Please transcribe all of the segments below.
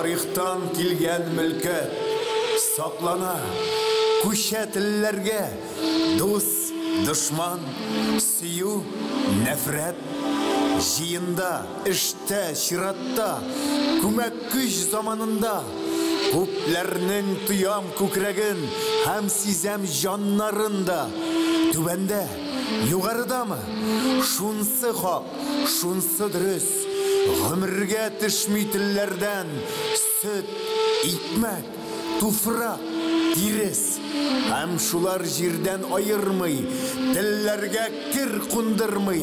Тарихтан килгән мөлкәт саклана, күчә телләргә. Дус, дошман, сөю, нәфрәт. Җыенда, эштә, чиратта, күмәк көч заманында. Күпләрнең тоям күкрәген һәм сизәм җаннарын да. Түбәндә, югарыдамы? Шунсы хак, шунсы дөрес. Гомергә төшми телләрдән сөт, икмәк, туфрак, тирес. Һәм шулар җирдән аермый, телләргә кер кундырмый.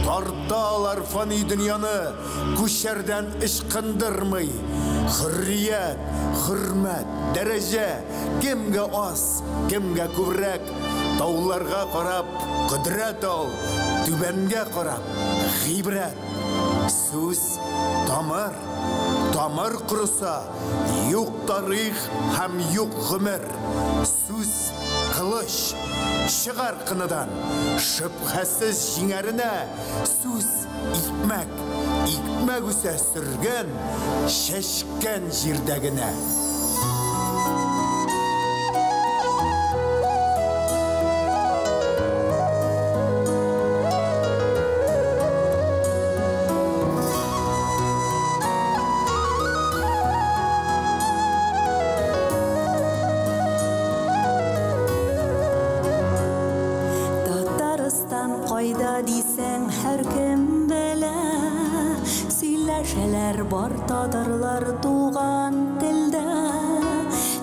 Тарталар фани дөньяны, күчәрдән ычкындырмый. Хөррият, хөрмәт, дәрәҗә, кемгә аз, кемгә күбрәк. Тауларга карап, кодрәт ал, түбәнгә карап, гыйбрәт. Сүз, тамыр, тамыр корыса, юк тарих һәм юк гомер. Сүз, кылыч, чыгар кыныдан, шөбһәсез җиңәренә. Сүз, икмәк, икмәк үсә сөргән, чәчкән җирдә генә. Татарстан кайда дисәң, һәркем белә. Сөйләшәләр бар татарлар туган телдә.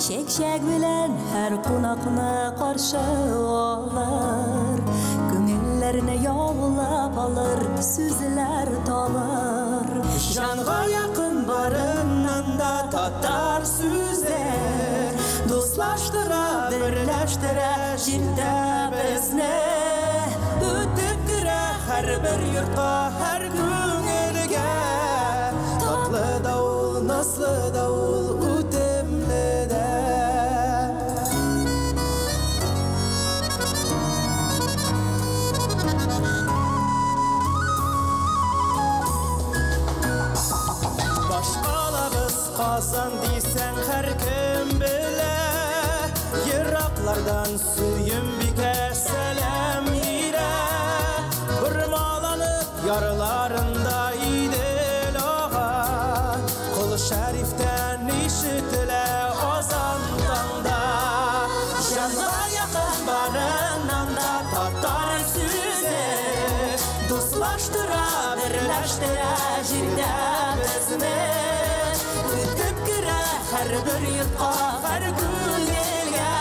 Чәк-чәк белән һәр кунакны каршы алыр. Күңелләрне яулап алыр, сүзләр табыр. Җанга якын барыннан да татар сүзе. Дуслаштыра, берләштерә җирдә безне. Үтеп керә һәрбер йортка, һәр күңелгә. Татлы да ул, назлы да ул, үтемле дә. Башкалабыз Казан дисәң, һәркем белә. Ераклардан Сөембикә сәлам бирә. Бормаланып ярларында Идел ага. Кол Шәрифтән ишетелә азан таңда. Җанга якын барыннан да татар сүзе. Дуслаштыра, берләштерә җирдә безне. Үтеп керә һәрбер йортка, һәр күңелгә.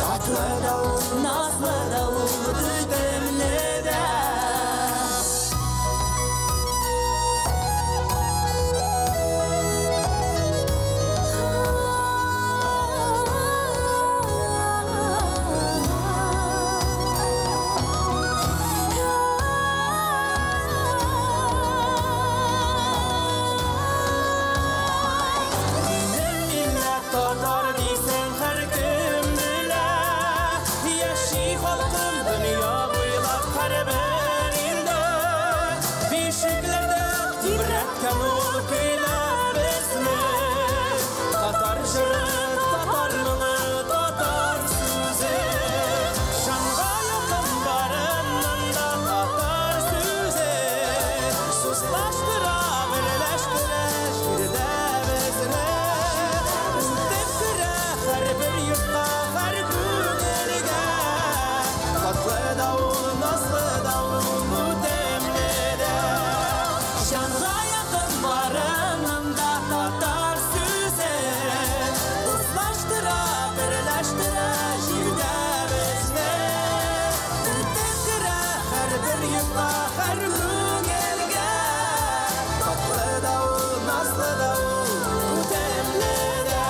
Татлы да ул, назлы да ул, үтемле дә. Минем милләт татар дисәң, һәркем белә. Яши халкым дөнья буйлап һәрбер илдә. Бишекләрдә тибрәткән ул көйләр безне. Татар җыры, татар моңы, татар сүзе. Җанга якын барыннан да татар сүзе. Дуслаштыра, берләштерә җирдә безне. Үтеп керә һәрбер йортка, һәр күңелгә. Татлы да ул, назлы да ул, үтемле дә. Җанга якын барыннан да татар сүзе. Дуслаштыра, берләштерә җирдә безне. Үтеп керә һәрбер йортка, һәр күңелгә. Татлы да ул, назлы да ул, үтемле дә.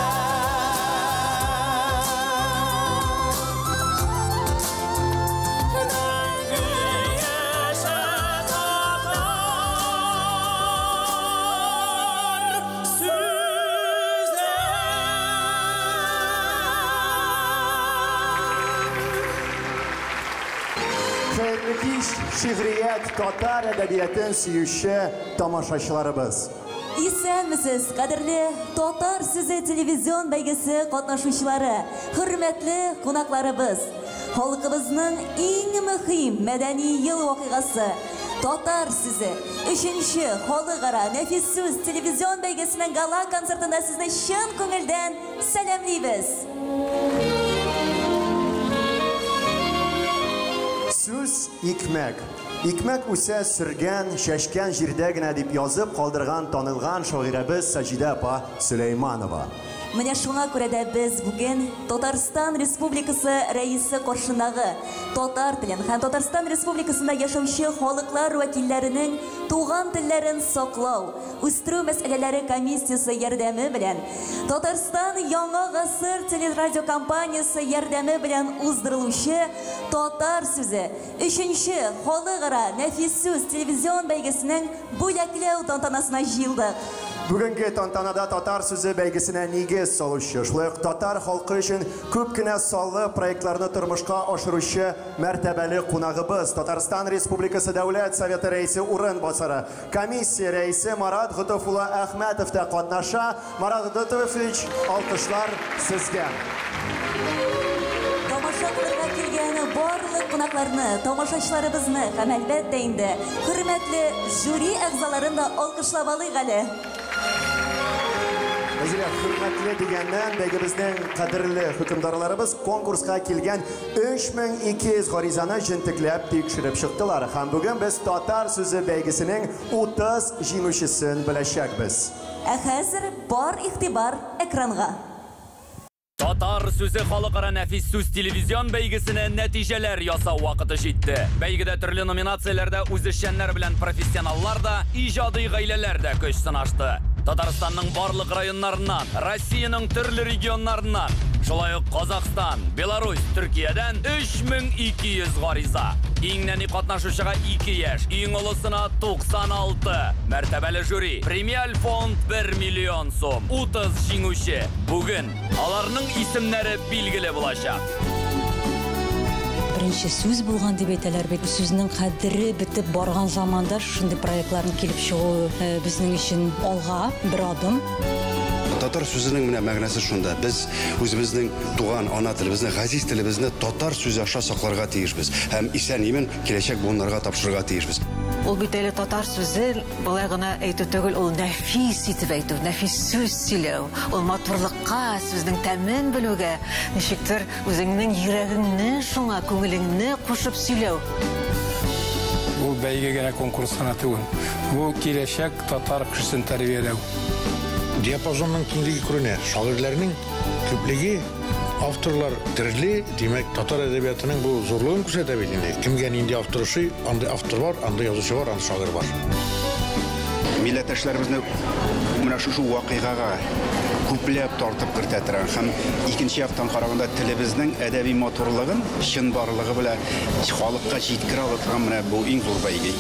Мәңге яшә татар сүзе. Хәерле кич, шигърият, татар әдәбиятын сөюче тамашачыларыбыз. Исәнмесез, кадерле Татар сүзе телевизион бәйгесе катнашучылары, хөрмәтле кунакларыбыз. Халкыбызның иң мөһим мәдәни ел вакыйгасы Татар сүзе өченче халыкара нәфис сүз телевизион бәйгесенең гала концертында сезне чын күңелдән сәламлибез. Сүз икмәк. Икмәк үсә сөргән, чәчкән җирдә генә дип язып калдырган танылган шагыйрәбез Саҗидә апа Сөләйманова. Менә шуңа күрә дә без бүген Татарстан Республикасы Рәисе каршындагы татар телен һәм Татарстан Республикасында яшәүче халыклар вәкилләренең туган телләрен саклау, үстерү мәсьәләләре комиссиясе ярдәме белән Татарстан Яңа гасыр телерадиокомпаниясе ярдәме белән уздырылучы Татар сүзе өченче халыкара нәфис сүз телевизион бәйгесенең бүләкләү тантанасына җыелдык. Бүгенге тантанада татар сүзе бәйгесенә нигез салучы, шулай ук татар халкы өчен күп кенә саллы проектларны тормышка ашыручы мәртәбәле кунагыбыз, Татарстан Республикасы Дәүләт Советы рәисе урынбасары, комиссия рәисе Марат Готыф улы Әхмәтов та катнаша. Марат Готыфович, алкышлар сезгә. Тамаша кылырга килгән барлык кунакларны, тамашачыларыбызны һәм әлбәттә инде хөрмәтле жюри әгъзаларын да алкышлап алыйк әле. Нәзилә, хөрмәтле дигәннән, бәйгебезнең кадерле хөкемдарларыбыз конкурска килгән 3200 гаризаны җентекләп тикшереп чыктылар. Һәм бүген без татар сүзе бәйгесенең 30 җиңүчесен беләчәкбез. Ә хәзер бар игътибар экранга. Татар сүзе халыкара нәфис сүз телевизион бәйгесенә нәтиҗәләр ясау вакыты җитте. Бәйгедә төрле номинацияләрдә үзешчәннәр белән профессионаллар да, иҗади гаиләләр дә көч сынашты. Татарстанның барлык районнарыннан, Россиянең төрле регионнарыннан, шулай ук Казахстан, Беларусь, Төркиядән 3200 гариза. Иң нәни катнашучыга 2 яшь, иң олысына 96. Мәртәбәле жюри, премиаль фонд 1 миллион сум, 30 җиңүче. Бүген аларның исемнәре билгеле булачак. Беренче сүз булган дип әйтәләр бит. Сүзнең кадере бетеп барган заманда шундый проектларның килеп чыгуы безнең өчен алга бер адым. Татар сүзенең менә мәгънәсе шунда. Без үзебезнең туган ана телебезне, газиз телебезне татар сүзе аша сакларга тиешбез һәм исән-имин киләчәк буыннарга тапшырырга тиешбез. Ул бит әле татар сүзен болай гына әйтү түгел, ул нәфис итеп әйтү, нәфис сүз сөйләү, ул матурлыкка, сүзнең тәмен белүгә, ничектер үзеңнең йөрәгеңне шуңа, күңелеңне кушып сөйләү. Бу бәйге генә конкурс кына түгел. Бу киләчәк татар кешесен тәрбияләү. Диапазонның киңлеге күренә. Шагыйрьләрнең күплеге, авторлар төрле, димәк, татар әдәбиятының бу зурлыгын күрсәтә бит инде. Кемгә нинди автор ошый, андый автор бар, андый язучы бар, андый шагыйрь бар. Милләттәшләребезне менә шушы вакыйгага күпләп тартып кертә торган һәм икенче яктан караганда телебезнең әдәби матурлыгын чынбарлыгы белән халыкка җиткерә ала торган менә бу иң зур бәйге.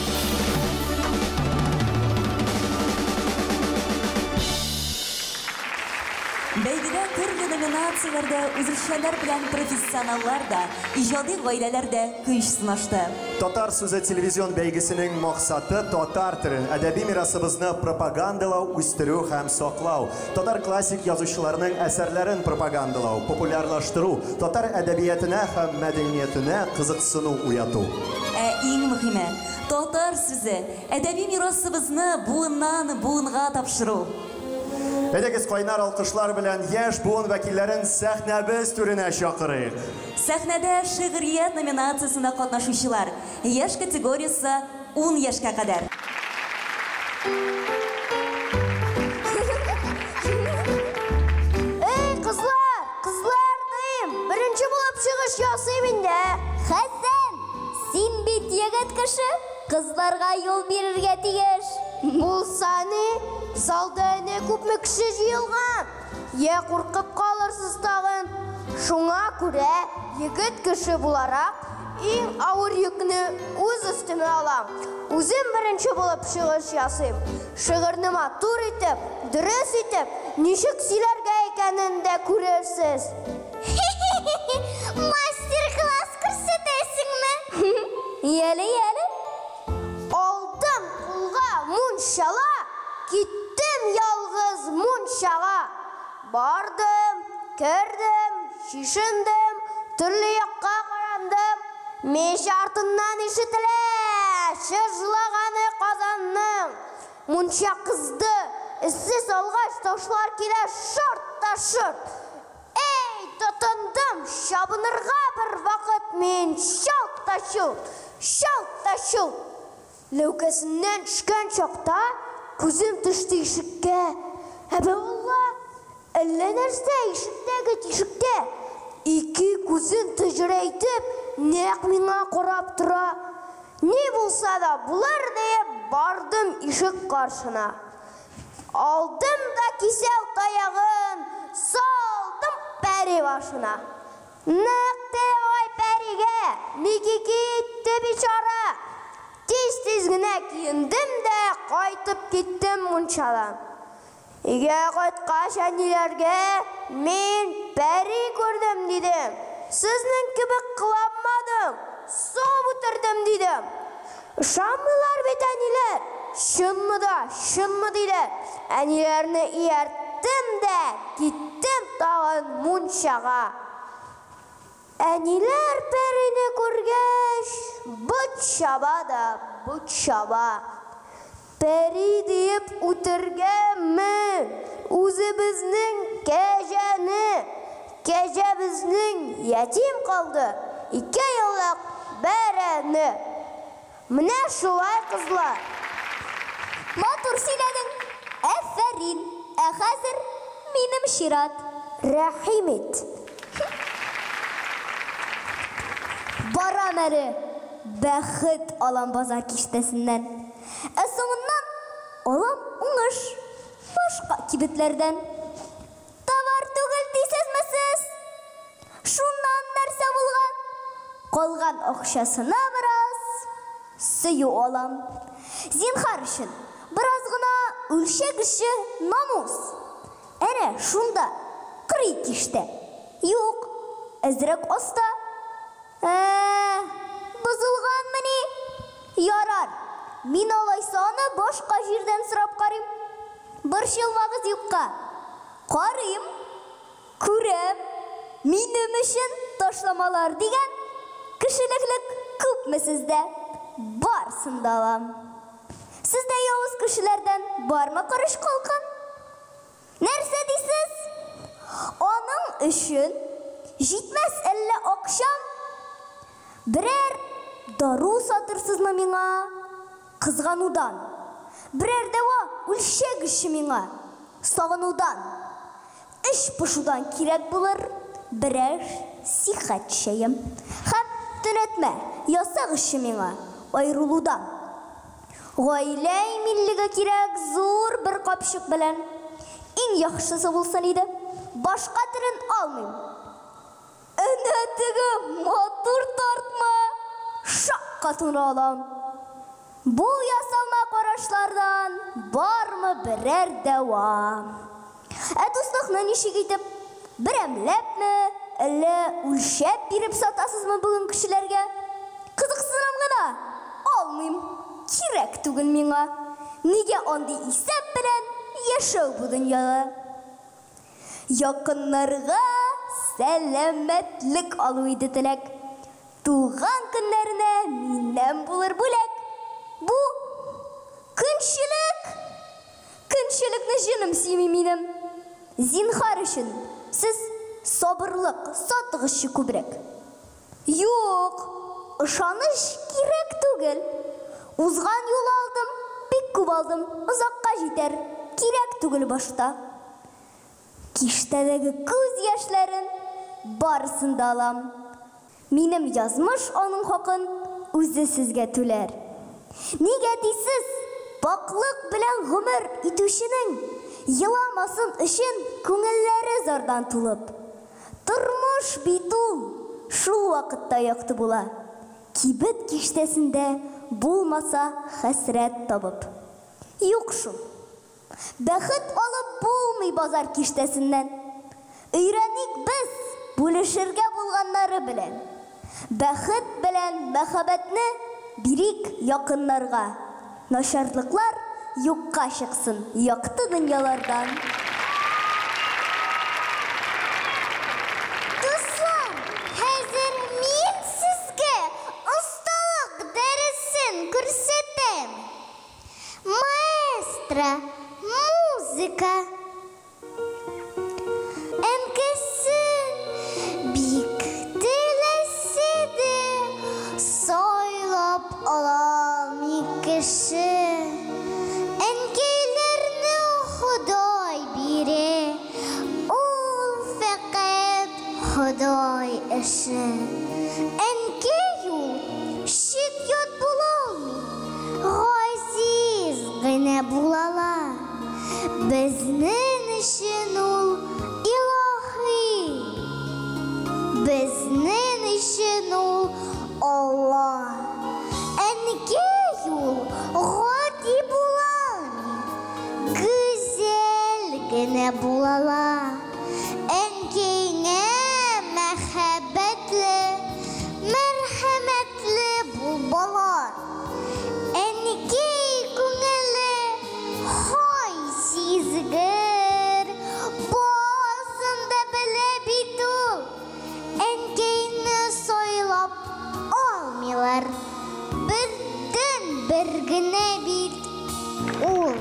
Бәйгедә төрле номинацияләрдә үзешчәннәр белән профессионаллар да, иҗади гаиләләр дә көч сынашты. Татар сүзе телевизион бәйгесенең максаты татар телен, әдәби мирасыбызны пропагандалау, үстерү һәм саклау, татар классик язучыларының әсәрләрен пропагандалау, популярлаштыру, татар әдәбиятына һәм мәдәниятенә кызыксыну уяту. Ә иң мөһиме, татар сүзе әдәби мирасыбызны буыннан буынга тапшыру. Әйдәгез кайнар алкышлар белән яшь буын вәкилләрен сәхнәбез түренә чакырыйк. Сәхнәдә шигърият номинациясендә катнашучылар. Яшь категориясе 10 яшькә кадәр. Эй, кызлар, кызлар дим. Беренче булып чыгыш ясыйм инде. Хәсән, син бит егет кеше, кызларга юл бирергә тиеш. Булса ни, залда әнә күпме кеше җыелган. Я куркып калырсыз тагын. Шуңа күрә егет кеше буларак иң авыр йөкне үз өстемә алам. Үзем беренче булып чыгыш ясыйм. Шигырьне матур итеп, дөрес итеп, ничек сөйләргә икәнен дә күрерсез. Мастер-класс күрсәтәсеңме? Яле, яле. Алдым кулга мунчала, киттем Бардым, кердем, чишендем, төрле якка карандым. Мич артыннан ишетелә чыжлаганы казанның. Мунча кызды, эссе салгач ташлар килә шарт та шорт. Эй, тотындым чабынырга бер вакыт мин чалт та чолт, чалт та чолт. Ләүкәсеннән төшкән чакта күзем төште ишеккә. Әбәулла, әллә нәрсә ишектәге тишектә. Ике күзен төҗерәйтеп, нәкъ миңа карап тора. Ни булса да булыр диеп, бардым ишек каршына. Алдым да кисәү таягын, салдым пәри башына. Нык теле пәригә, мики китте бичара. Тиз-тиз генә киендем дә кайтып киттем мунчадан. Өйгә кайткач әниләргә мин пәри күрдем дидем. Сезнең кебек кыланмадым, сугып үтердем дидем. Ышанмыйлар бит әниләр. Чынмы да, чынмы диләр. Әниләрне иярттем дә киттем тагын мунчага. Әниләр пәрине күргәч, бот чаба да бот чаба. Пәри диеп үтергәнме үзебезнең кәҗәне? Кәҗәбезнең ятим калды икееллык бәрәне. Менә шулай, кызлар. Матур сөйләдең, афәрин! Ә хәзер минем чират. Рәхим ит. Барам әле, бәхет алам базар киштәсеннән. Ә соңыннан алам уңыш башка кибетләрдән. Товар түгел дисезме сез? Шуннан нәрсә булган? Калган акчасына бераз сөю алам. Зинһар өчен, бераз гына үлчәгезче намус. Әнә шунда, кырый киштә. Юк, әзрәк аста. Ә, бозылганмыни? Ярар, мин алайса аны башка җирдән сорап карыйм. Борчылмагыз юкка. Карыйм, күрәм, минем өчен ташламалар дигән кешелеклек күпме сездә? Барсын да алам. Сездә явыз кешеләрдән бармы корыч калкан? Нәрсә дисез? Аның өчен җитмәс әллә акчам? Берәр дару сатырсызмы миңа? Кызганудан. Берәр дәва үлчәгезче миңа? Сагынудан. Эч пошудан кирәк булыр берәр сихәт чәем. Һәм төнәтмә ясагызчы миңа аерылудан. Гаилә иминлеге кирәк зур бер капчык белән. Иң яхшысы булсын иде. Башка төрен алмыйм. Әнә теге матур тартма! Шаккатуны алам. Бу ясалма карашлардан бармы берәр дәва? Ә дуслыкны ничек итеп, берәмләпме, әллә үлчәп биреп сатасызмы бүген кешеләргә? Кызыксынам гына, алмыйм, кирәк түгел миңа. Нигә андый исәп белән яшәү бу дөньяда? Якыннарга сәламәтлек алу иде теләк. Туган көннәренә миннән булыр бүләк. Бу көнчелек! Көнчелекне җеным сөйми минем. Зинһар өчен, сез сабырлык сатыгызчы күбрәк. Юк, ышаныч кирәк түгел. Узган юлы алдым, бик күп алдым, озакка җитәр, кирәк түгел башта. Киштәдәге күз яшьләрен барысын да алам. Минем язмыш аның хакын үзе сезгә түләр. Нигә дисез, пакьлык белән гомер итүченең еламасын өчен күңелләре зардан тулып. Тормыш бит ул шул вакытта якты була. Кибет киштәсендә булмаса хәсрәт табып. Юк шул. Бәхет алып булмый базар киштәсеннән. Өйрәник без бүлешергә булганнары белән. Бәхет белән мәхәббәтне бирик якыннарга. Начарлыклар юкка чыксын якты дөньялардан. күрсәтәм. Маэстро, музыка. Әнкәсен бик теләсә дә, сайлап аламый кеше. Әнкәйләрне Ходай бирә, ул фәкать Ходай эше. Әнкәй ул чит-ят була алмый, газиз генә була ала. Безнең өчен ул илаһи. Безнең өчен ул Алла. Әнкәй ул гади була алмый, гүзәл генә була ала. Әнкәйңә мәхәббәтле, мәрхәмәтле бул, бала. Әнкәй күңеле һай сизгер, барсын да белә бит ул. Әнкәйне сайлап алмыйлар, бердәнбер генә бит ул.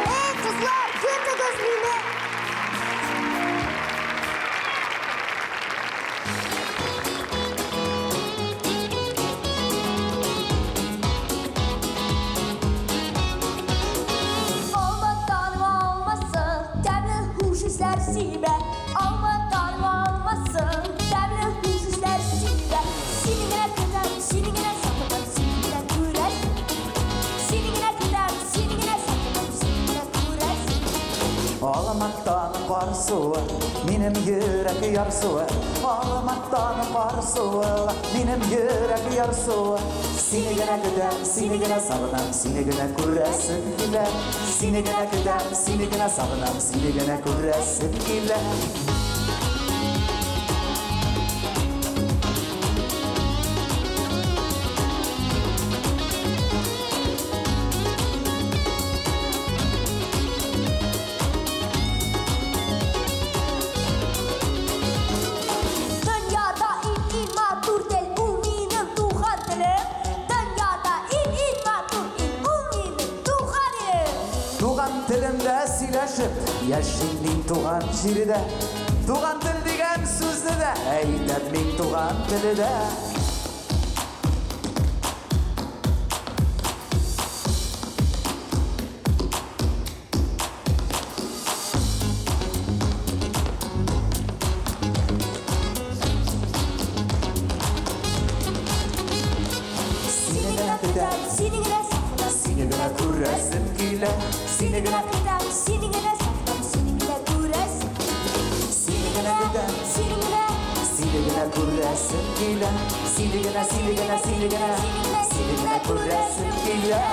Эй, кызлар, көтегез мине! Алмадан алмасы, тәмле хуш исләр сибә. Алмадан алмасы, тәмле хуш исләр сибә. Сине генә көтәм, сине генә сагынам, сине генә күрәсем. Сине генә көтәм, сине генә сагынам, сине генә күрәсем. Алмактан кар суы, минем йөрәк ярсуы. Алмактан кар суы, минем йөрәк ярсуы. Сине генә көтәм, сине генә сагынам, сине генә күрәсем килә. Сине генә көтәм, сине генә сагынам, сине генә күрәсем килә. Дөньяда иң-иң матур тел ул минем туган телем. Дөньяда иң-иң матур ил ул минем туган илем. Туган телемдә сөйләшеп, яшим мин туган җирдә. Туган тел дигән сүзне дә әйтәм мин туган телдә. Сине генә көтәм, сине генә сагынам, Сине генә күрәсем килә. Сине генә көтәм, сине генә сагынам, сине генә күрәсем. Сине генә көтәм, сине генә, сине генә күрәсем килә. Сине генә, сине генә, сине генә, сине генә күрәсем килә.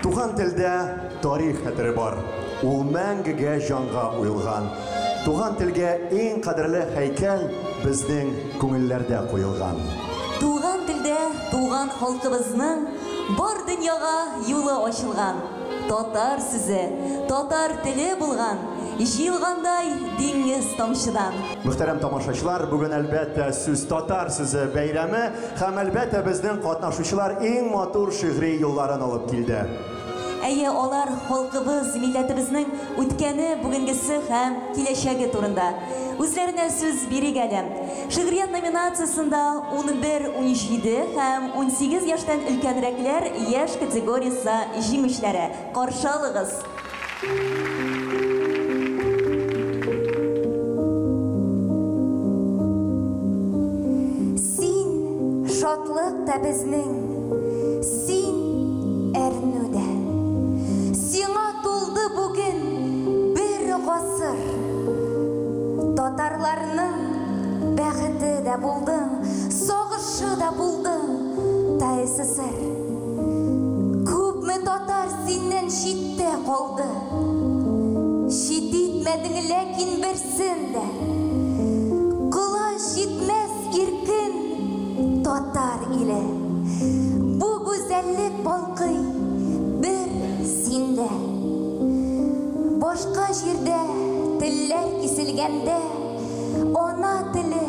Туган телдә тарих хәтере бар. Ул мәңгегә җанга уелган. Туган телгә иң кадерле һәйкәл безнең күңелләрдә куелган. Туган телдә туган халкыбызның бар дөньяга юлы ачылган. Татар сүзе, татар теле булган, җыелгандай диңгез тамчыдан. Мөхтәрәм тамашачылар, бүген әлбәттә сүз татар сүзе бәйрәме һәм әлбәттә безнең катнашучылар иң матур шигъри юлларын алып килде. Әйе, алар халкыбыз, милләтебезнең үткәне, бүгенгесе һәм киләчәге турында. Үзләренә сүз бирик әле. Шигърият номинациясендә 11, 17 һәм 18 яшьтән өлкәнрәкләр яшь категориясе җиңүчеләре. Каршы алыгыз. Син шатлык та безнең, син әрнү дә. Сиңа тулды бүген бер гасыр. Татарларның бәхете дә булдың, сагышы да булдың, ТАССР. Күпме татар синнән читтә калды. Чит итмәдең ләкин берсен дә. Колач иле. Бу гүзәллек балкый бер синдә. Башка җирдә телләр киселгәндә, ана теле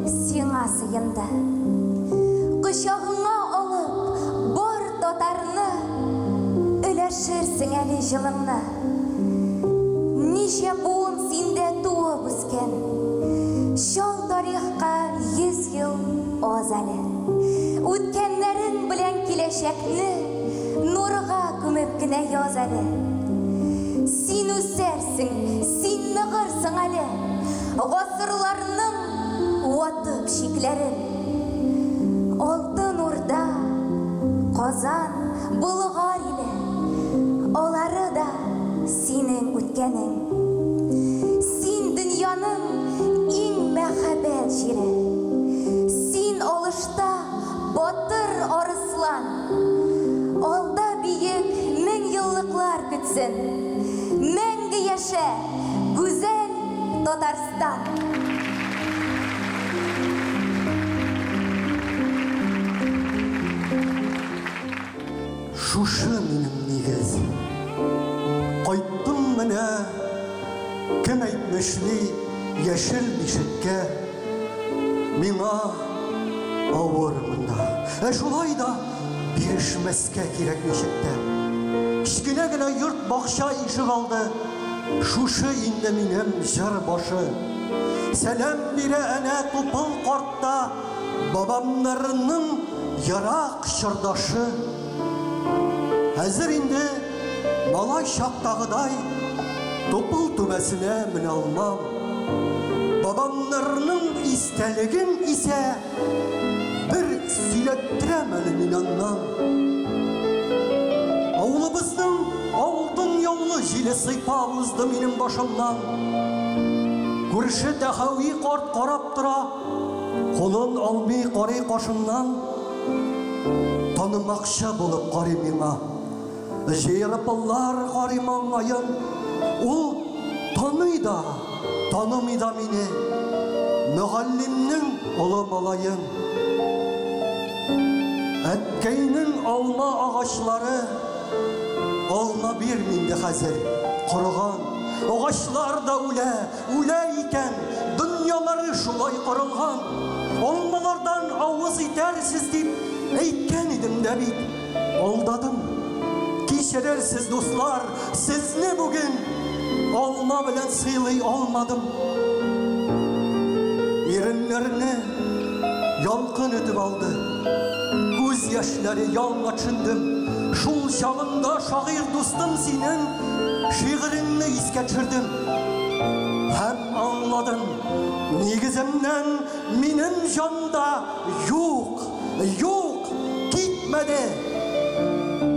сиңа сыенды. Кочагыңа алып бар татарны, өләшерсең әле җылыңны. Ничә буын синдә туып үскән, чал тарихка 100 ел аз әле. Үткәннәрең белән киләчәкне нурга күмеп кенә яз әле. Син үсәрсең, син ныгырсың әле, гасырларның ватып чикләрен. Алтын Урда, Казан, Болгар иле, алары да синең үткәнең. Син дөньяның иң мәһабәт җире. Син алышта батыр арыслан. Алда биек меңьеллыклар көтсен. Мәңге яшә, гүзәл Татарстан! Шушы минем нигез. Кайттым менә, кем әйтмешли, яшел бишеккә. Миңа авыр монда. Ә шулай да бирешмәскә кирәк ничек тә. Кечкенә генә йорт, бакча, ишегалды. Шушы инде минем җыр башы. Сәлам бирә әнә тупыл картта бабамнарының ерак чордашы. Хәзер инде малай чактагыдай тупыл түбәсенә менә алмам. Бабамнарның истәлеген исә бер сөйләттерәм әле мин аннан. Авылыбызның алтын яулы җиле сыйпап узды минем башымнан. Күрше Тәхәви карт карап тора, кулын алмый карый кашыннан. Танымакчы булып карый миңа. Җыерып карый маңгаен. Ул таный да, танымый да мине. Мөгаллимнең олы малаен. Әткәйнең алма агачлары алма бирми инде хәзер, корыган. Агачлар да үлә, үлә икән, дөньялары шулай корылган. Алмалардан авыз итәрсез дип әйткән идем дә бит, алдадым. Кичерерсез, дуслар, сезне бүген алма белән сыйлый алмадым. Иреннәрне ялкын өтеп алды. Күз яшьләре янга төшендем. Шул чагында шагыйрь дустым синең шигыреңне искә төшердем. Һәм аңладым, нигеземнән минем җанда юк, юк, китмәде.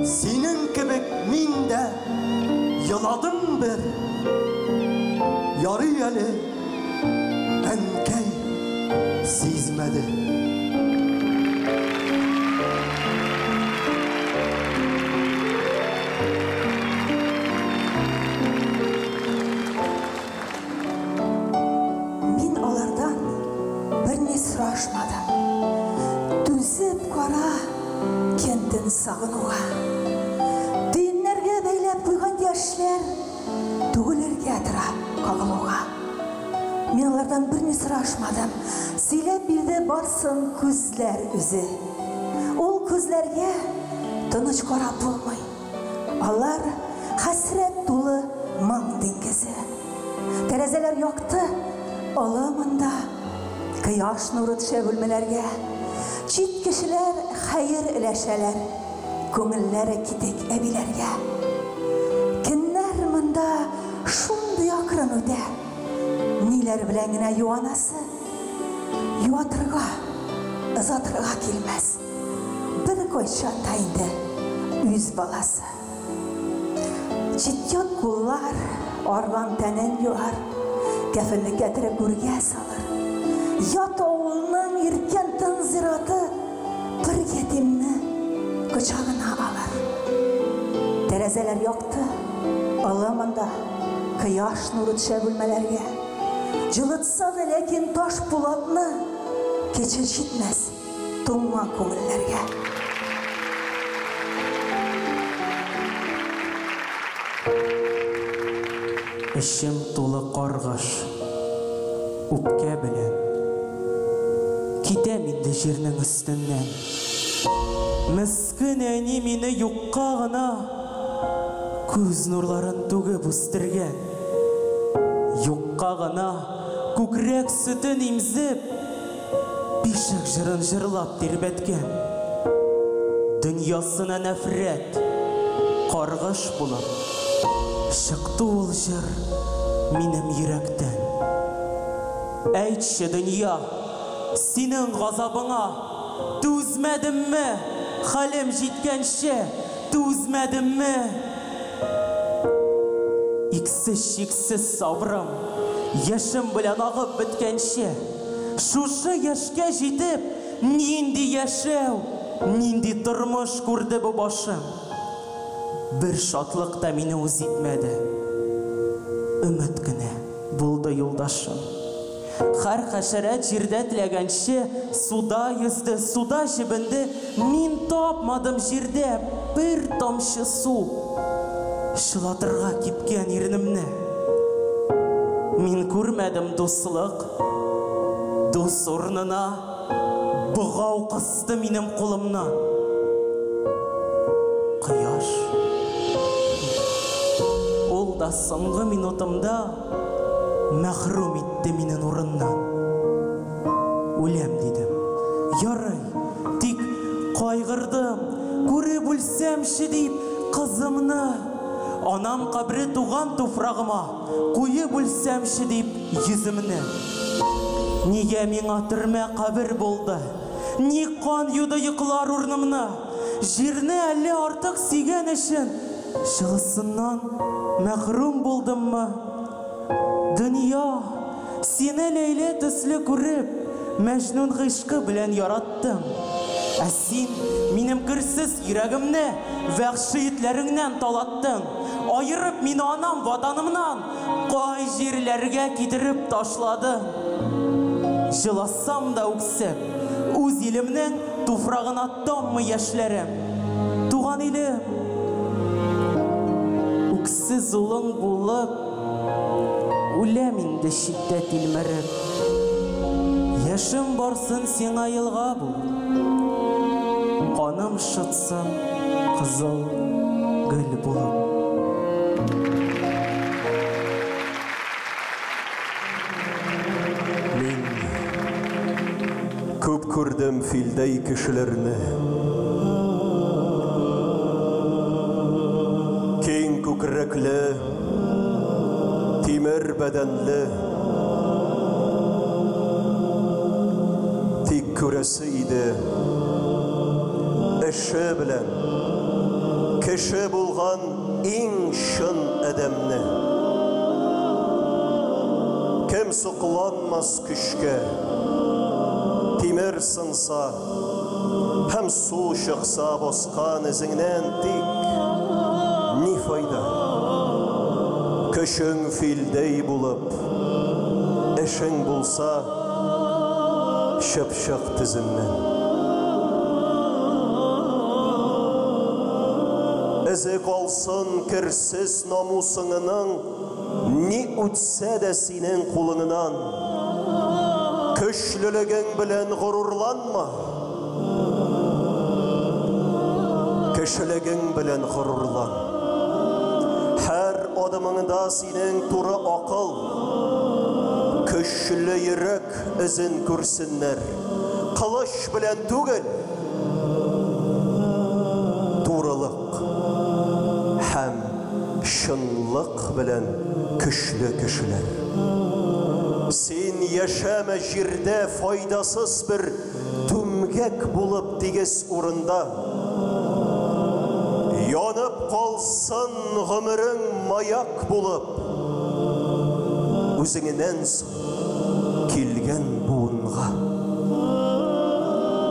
Синең кебек мин дә еладым бер. Ярый әле әнкәй сизмәде. Мин алардан берни сорашмадым. Түзеп кара кентен сагынуга. Төеннәргә бәйләп куйган яшьләр түгелергә тора кагылуга. Мин алардан берни сорашмадым. Сөйләп бирде барсын күзләр үзе. Ул күзләргә тыныч карап булмый. Алар хәсрәт тулы моң диңгезе. Тәрәзәләр якты, олы монда. Кояш нуры төшә бүлмәләргә. Чит кешеләр хәер өләшәләр. Күңелләре китек әбиләргә. Көннәр монда шундый акрын үтә. Ниләр белән генә юанасы? Юатырга, озатырга килмәс. Бер кайчан да инде үз баласы. Чит-ят куллар арган тәнен юар, кәфенлеккә төреп гүргә салыр. Ят авылның иркен тын зираты бер ятимне кочагына алыр. Тәрәзәләр якты, олы монда, кояш нуры төшә бүлмәләргә. Җылытса да ләкин таш пулатны кече җитмәс. туңган күңелләргә. Эчем тулы каргыш, үпкә белән. Китәм инде җирнең өстеннән. Мескен әни мине юкка гына күз нурларын түгеп үстергән. Юкка гына күкрәк сөтен имзеп, бишек җырын җырлап тирбәткән. Дөньясына нәфрәт, каргыш булып, чыкты ул җыр минем йөрәктән. Әйтче, дөнья, синең газабыңа түзмәдемме, хәлем җиткәнче түзмәдемме? Иксез-чиксез сабрым, яшем белән агып беткәнче, шушы яшькә җитеп, нинди яшәү, нинди тормыш күрде бу башым? Бер шатлык та мине үз итмәде. Өмет кенә булды юлдашым. Һәр хәшәрәт җирдә теләгәнче суда йөзде, суда җебенде, мин тапмадым җирдә бер тамчы су. Чылатырга кипкән иренемне. Мин күрмәдем дуслык, дус урынына богау кысты минем кулымнан. Кояш. Ул да соңгы минутымда мәхрүм итте мине нурыннан. Үләм дидем. Ярый, тик кайгырдым, күреп үлсәмче дип кызымны. Анам кабре туган туфрагыма куеп үлсәмче дип йөземне. Нигә миңа төрмә кабер булды? Ник кан юды йоклар урнымны? Җирне әллә артык сөйгән өчен җылысыннан мәхрүм булдыммы? Дөнья, сине Ләйлә төсле күреп, Мәҗнүн гыйшкы белән яраттым. Ә син минем керсез йөрәгемне вәхши этләреңнән талаттың. Аерып мине анам ватанымнан, кай җирләргә китереп ташладың. Җыласам да үксеп, үз илемнең туфрагына таммый яшьләрем. Туган илем, үксез улың булып, үләм инде читтә тилмереп. Яшем барсын сиңа елга булып, каным шытсын кызыл гөл булып. Мин күп күрдем филдәй кешеләрне. Киң күкрәкле, тимер бәдәнле. Тик күрәсе иде эше белән кеше булган иң чын адәмне. Кем сокланмас көчкә, тимер сынса һәм су чыкса баскан эзеңнән, тик ни файда? Көчең филдәй булып, эшең булса чыпчык тезеннән. Эзе калсын керсез намусыңының, ни үтсә дә синең кулыңнан. Көчлелегең белән горурланма, кешелегең белән горурлан. Һәр адымыңда синең туры акыл, көчле йөрәк эзен күрсеннәр. Кылыч белән түгел, турылык һәм чынлык белән көчле кешеләр. Син яшәмә җирдә файдасыз бер түмгәк булып тигез урында. Янып калсын гомерең маяк булып, үзеңнән соң килгән буынга.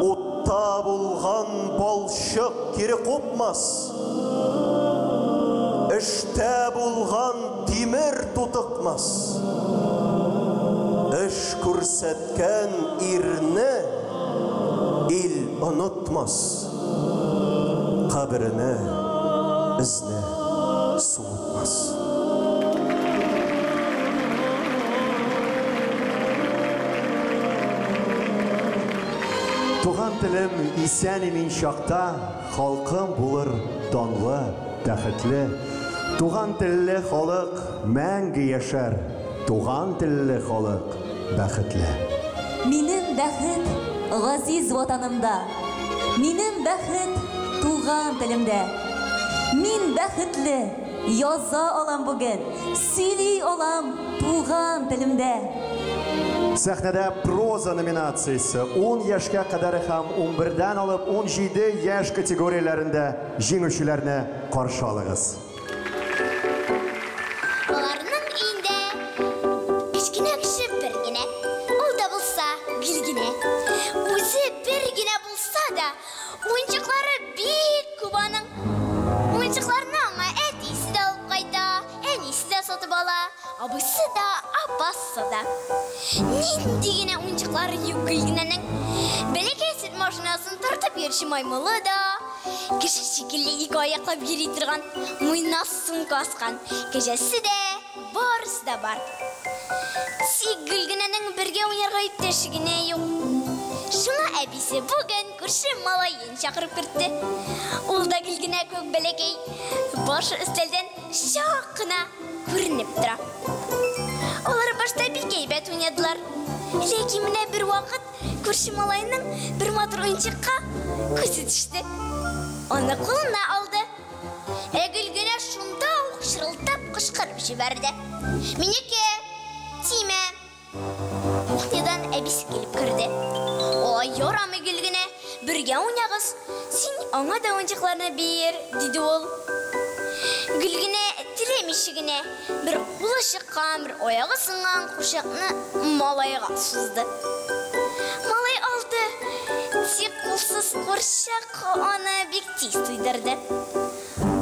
Утта булган балчык кире купмас, эштә булган тимер тутыкмас. Эш күрсәткән ирне ил онытмас, каберенә безне суытмас. Туган телем исән-имин чакта, халкым булыр данлы, бәхетле. Туган телле халык мәңге яшәр, туган телле халык бәхетле. Минем бәхет газиз ватанымда, Минем бәхет туган телемдә. Мин бәхетле, яза алам бүген, Сөйли алам туган телемдә. Сәхнәдә проза номинациясе 10 яшькә кадәр һәм 11-дән алып 17 яшь категорияләрендә җиңүчеләрне каршы алыгыз. Аларның өендә кечкенә кеше бер генә, ул да булса Гөлгенә. Үзе бер генә булса да, уенчыклары бик күп аның. Уенчыкларны аңа әтисе дә алып кайта, әнисе дә сатып ала, абыйсы да, апасы да. Нинди генә уенчыклары юк Гөлгенәнең. Бәләкәй сөт машинасын тартып йөрүче маймылы да, кеше шикелле ике аяклап йөри торган, муенына сумка аскан кәҗәсе дә, барысы да бар. Тик Гөлгенәнең бергә уйнарга иптәше генә юк. Шуңа әбисе бүген күрше малаен чакырып кертте. Ул да Гөлгенә кебек бәләкәй, башы өстәлдән чак кына күренеп тора. Алар башта бик әйбәт уйнадылар. Ләкин менә бервакыт күрше малайның бер матур уенчыкка күзе төште. Аны кулына алды. Ә Гөлгенә шунда ук чырылдап кычкырып җибәрде. Минеке! Тимә! Кухнядан әбисе килеп керде. Алай ярамый, Гөлгенә, бергә уйнагыз. Син аңа да уенчыкларны бир, диде ул. Гөлгенә теләмичә генә бер кулы чыккан, бер аягы сынган курчакны малайга сузды. Малай алды, тик кулсыз курчак аны бик тиз туйдырды.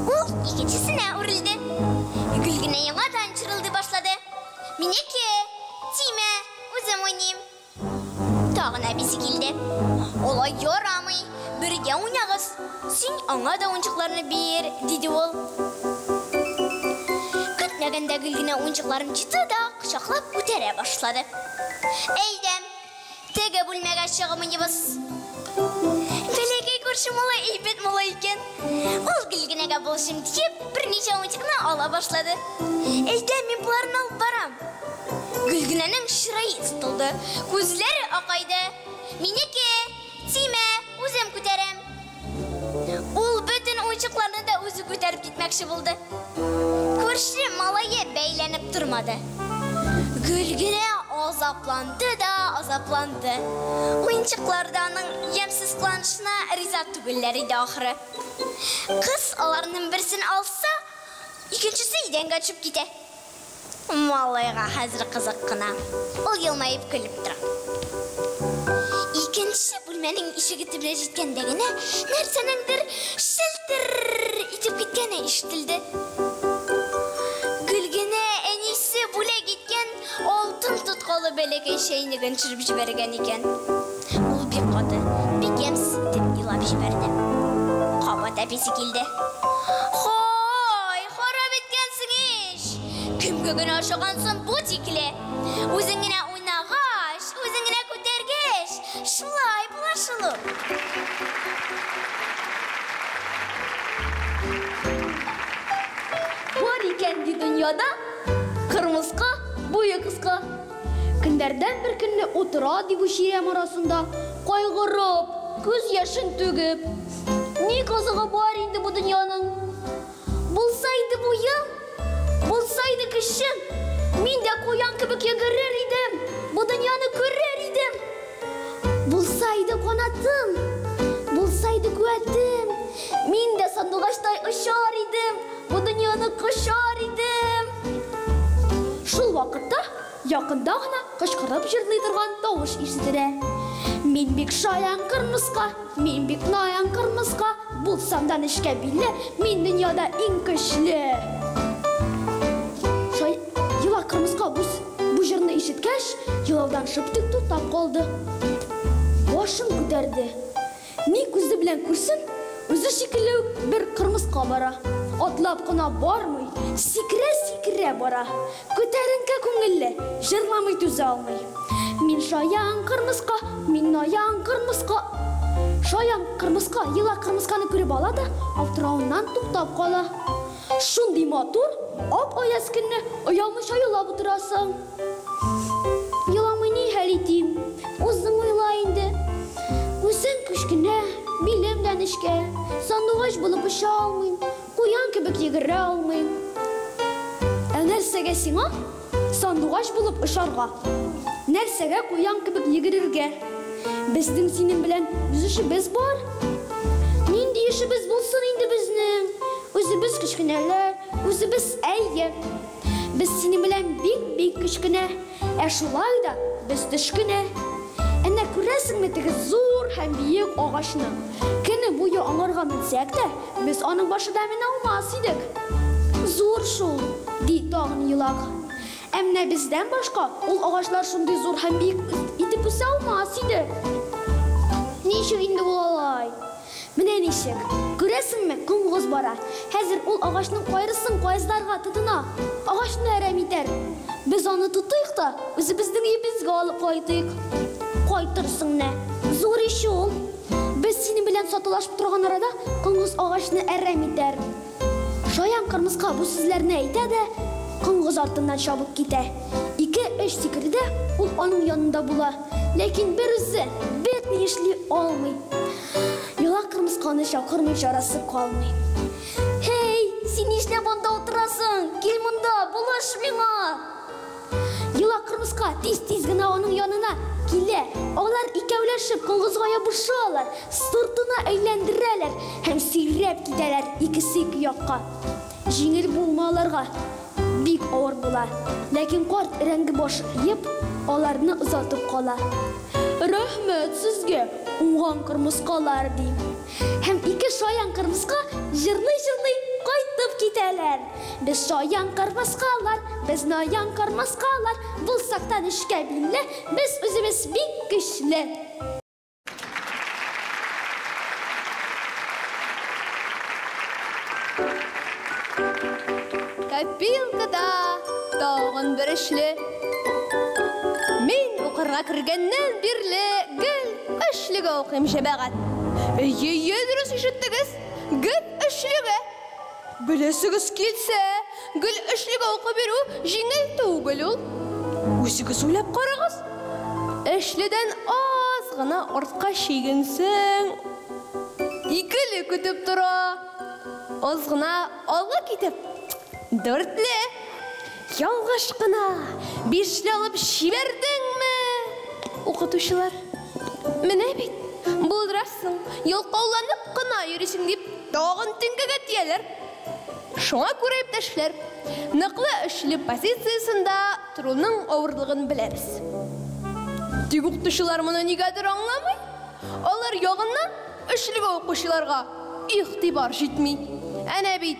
Ул икенчесенә үрелде. Гөлгенә яңадан чырылдый башлады. Минеке, тимә, үзем уйныйм. Тагын әбисе килде. Алай ярамый, бергә уйнагыз. Син аңа да уенчыкларны бир, диде ул. Көтмәгәндә Гөлгенә уенчыкларын җыйды да кочаклап күтәрә башлады. Әйдә, теге бүлмәгә чыгып уйныйбыз. Бәләкәй күрше малай әйбәт малай икән. Ул Гөлгенәгә булышым диеп, берничә уенчыкны ала башлады. Әйдә, мин боларны алып барам. Гөлгенәнең чырае сытылды, күзләре акайды. Минеке, тимә, үзем күтәрәм. Ул бөтен уенчыкларны да үзе күтәреп китмәкче булды. Күрше малае бәйләнеп тормады. Гөлгенә азапланды да азапланды. Уенчыклар да аның ямьсез кыланышына риза түгелләр иде ахры. Кыз аларның берсен алса, икенчесе идәнгә төшеп китә. Малайга хәзер кызык кына. Ул елмаеп көлеп тора. Икенче бүлмәнең ишеге төбенә җиткәндә генә нәрсәнеңдер шелтер итеп киткәне ишетелде. Гөлгенә әнисе бүләк иткән алтын тоткалы бәләкәй чәйнеген төшереп җибәргән икән. Ул бик каты, бик ямьсез итеп елап җибәрде. Кабат әбисе килде. Һай, харап иткәнсең ич! Кемгә генә ошагансың бу тикле? Үзең генә уйнагач, үзең генә күтәргәч, шулай була шул ул. Бар икән ди дөньяда кырмыска, буе кыска. Көннәрдән бер көнне утыра ди бу чирәм арасында, кайгырып, күз яшен түгеп. Ни кызыгы бар инде бу дөньяның? Булса иде буем, булса иде көчем, мин дә куян кебек йөгерер идем, бу дөньяны күрер идем. Булса иде канатым, булса иде куәтем, мин дә сандугачтай очар идем, бу дөньяны кочар идем. Шул вакытта якында гына кычкырып җырлый торган тавыш ишетелә. Мин бик шаян кырмыска, мин бик наян кырмыска, булсам да нечкә билле, мин дөньяда иң көчле. Шай елак кырмыска бу, бу җырны ишеткәч, елаудан шып тик туктап калды. Башын күтәрде. Ни күзе белән күрсен, үзе шикелле үк бер кырмыска бара. Атлап кына бармый, сикерә-сикерә бара. Күтәренке күңелле, җырламый түзә алмый. Мин шаян кырмыска, мин наян кырмыска. Шаян кырмыска елак кырмысканы күреп ала да, аптыравыннан туктап кала. Шундый матур, ап-аяз көнне оялмыйча елап утырасың. Еламый ни хәл итим? Үзең уйла инде. Үзем кечкенә, билем дә нечкә. Сандугач булып оча алмыйм, куян кебек йөгерә алмыйм. Ә нәрсәгә сиңа сандугач булып очарга? Нәрсәгә куян кебек йөгерергә? Безнең синең белән үз эшебез бар. Нинди эшебез булсын инде безнең? Үзебез кечкенәләр, үзебез әйе. Без синең белән бик-бик кечкенә, ә шулай да без төшкенә. Әнә күрәсеңме теге зур һәм биек агачны? Көне буе аңарга менсәк тә, без аның башына менә алмас идек. Зур шул, ди тагын елак. Ә менә бездән башка ул агачлар шундый зур һәм биек итеп үсә алмас иде. Ничек инде ул алай? Менә ничек. Күрәсеңме, коңгыз бара. Хәзер ул агачның кайрысын каезларга тотына. Агачны әрәм итәр. Без аны тотыйк та, үзебезнең өебезгә алып кайтыйк. Кайтырсың нә. Зур ич ул. Без синең белән сатулашып торган арада коңгыз агачны әрәм итәр. Шаян кырмыска бу сүзләрне әйтә дә, коңгыз артыннан чабып китә. Ике-өч сикерүдә ул аның янында була. Ләкин берүзе берни эшли алмый. Елак кырмысканы чакырмый чарасы калмый. Һей, син нишләп анда утырасың? Кил монда, булыш миңа! Елак кырмыска тиз-тиз генә аның янына килә. Алар икәүләшеп коңгызга ябышалар, сыртына әйләндерәләр һәм сөйрәп китәләр икесе ике якка. Җиңел булмый аларга, бик авыр була. Ләкин карт өрәңге башын иеп, аларны озатып кала. Рәхмәт сезгә, уңган кырмыскалар, ди. Һәм ике шаян кырмыска җырлый-җырлый кайтып китәләр. Без шаян кырмыскалар, без наян кырмыскалар, булсак та нечкә билле, без үзебез бик көчле. Копилкада тагын бер өчле. Мин укырга кергәннән бирле гел өчлегә укыйм, җәмәгать. Әйе, әйе, дөрес ишеттегез. Гел өчлегә. Беләсегез килсә, гел өчлегә укып йөрү җиңел түгел ул. Үзегез уйлап карагыз. Өчледән аз гына артка чигенсәң, икеле көтеп тора. Аз гына алга китеп, дүртле. Ялгыш кына бишле алып җибәрдеңме? Укытучылар, менә бит, булдырасың, ялкауланып кына йөрисең дип, тагын теңкәгә тияләр. Шуңа күрә, иптәшләр, ныклы өчле позициясендә торуның авырлыгын беләбез. Тик укытучылар моны нигәдер аңламый. Алар ягыннан өчлегә укучыларга игътибар җитми. Әнә бит,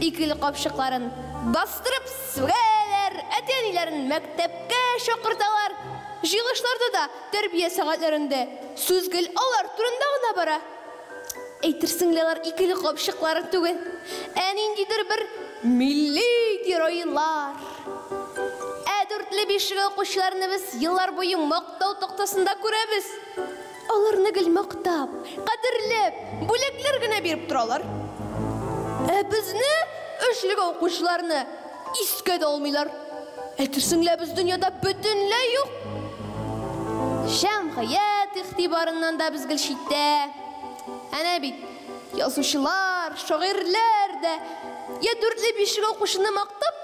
икеле капчыкларын бастырып сүгәләр, әти-әниләрен мәктәпкә чакырталар. Җыелышларда да, тәрбия сәгатьләрендә сүз гел алар турында гына бара. Әйтерсең лә алар икеле капчыклары түгел, ә ниндидер бер милли геройлар. Ә дүртле бишле укучыларны без еллар буе мактау тактасында күрәбез. Аларны гел мактап, кадерләп, бүләкләр генә биреп торалар. Ә безне, өчлегә укучыларны, искә дә алмыйлар. Әйтерсең лә без дөньяда бөтенләй юк. Җәмгыять игътибарыннан да без гел читтә. Әнә бит, язучылар, шагыйрьләр дә я дүртле бишлегә укучыны мактап,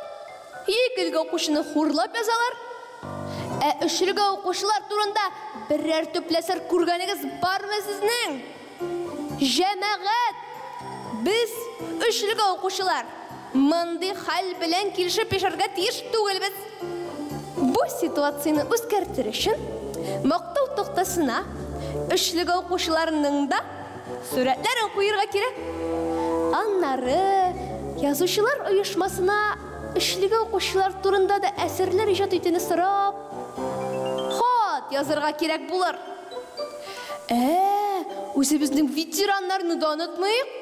я икелегә укучыны хурлап язалар. Ә өчлегә укучылар турында берәр төпле әсәр күргәнегез бармы сезнең? Җәмәгать, без, өчлегә укучылар, мондый хәл белән килешеп яшәргә тиеш түгелбез. Бу ситуацияне үзгәртер өчен мактау тактасына өчлегә укучыларның да сурәтләрен куерга кирәк. Аннары язучылар оешмасына Өчлегә укучылар турында да әсәрләр иҗат итүне сорап, хат язырга кирәк булыр. Ә, үзебезнең ветераннарны да онытмыйк.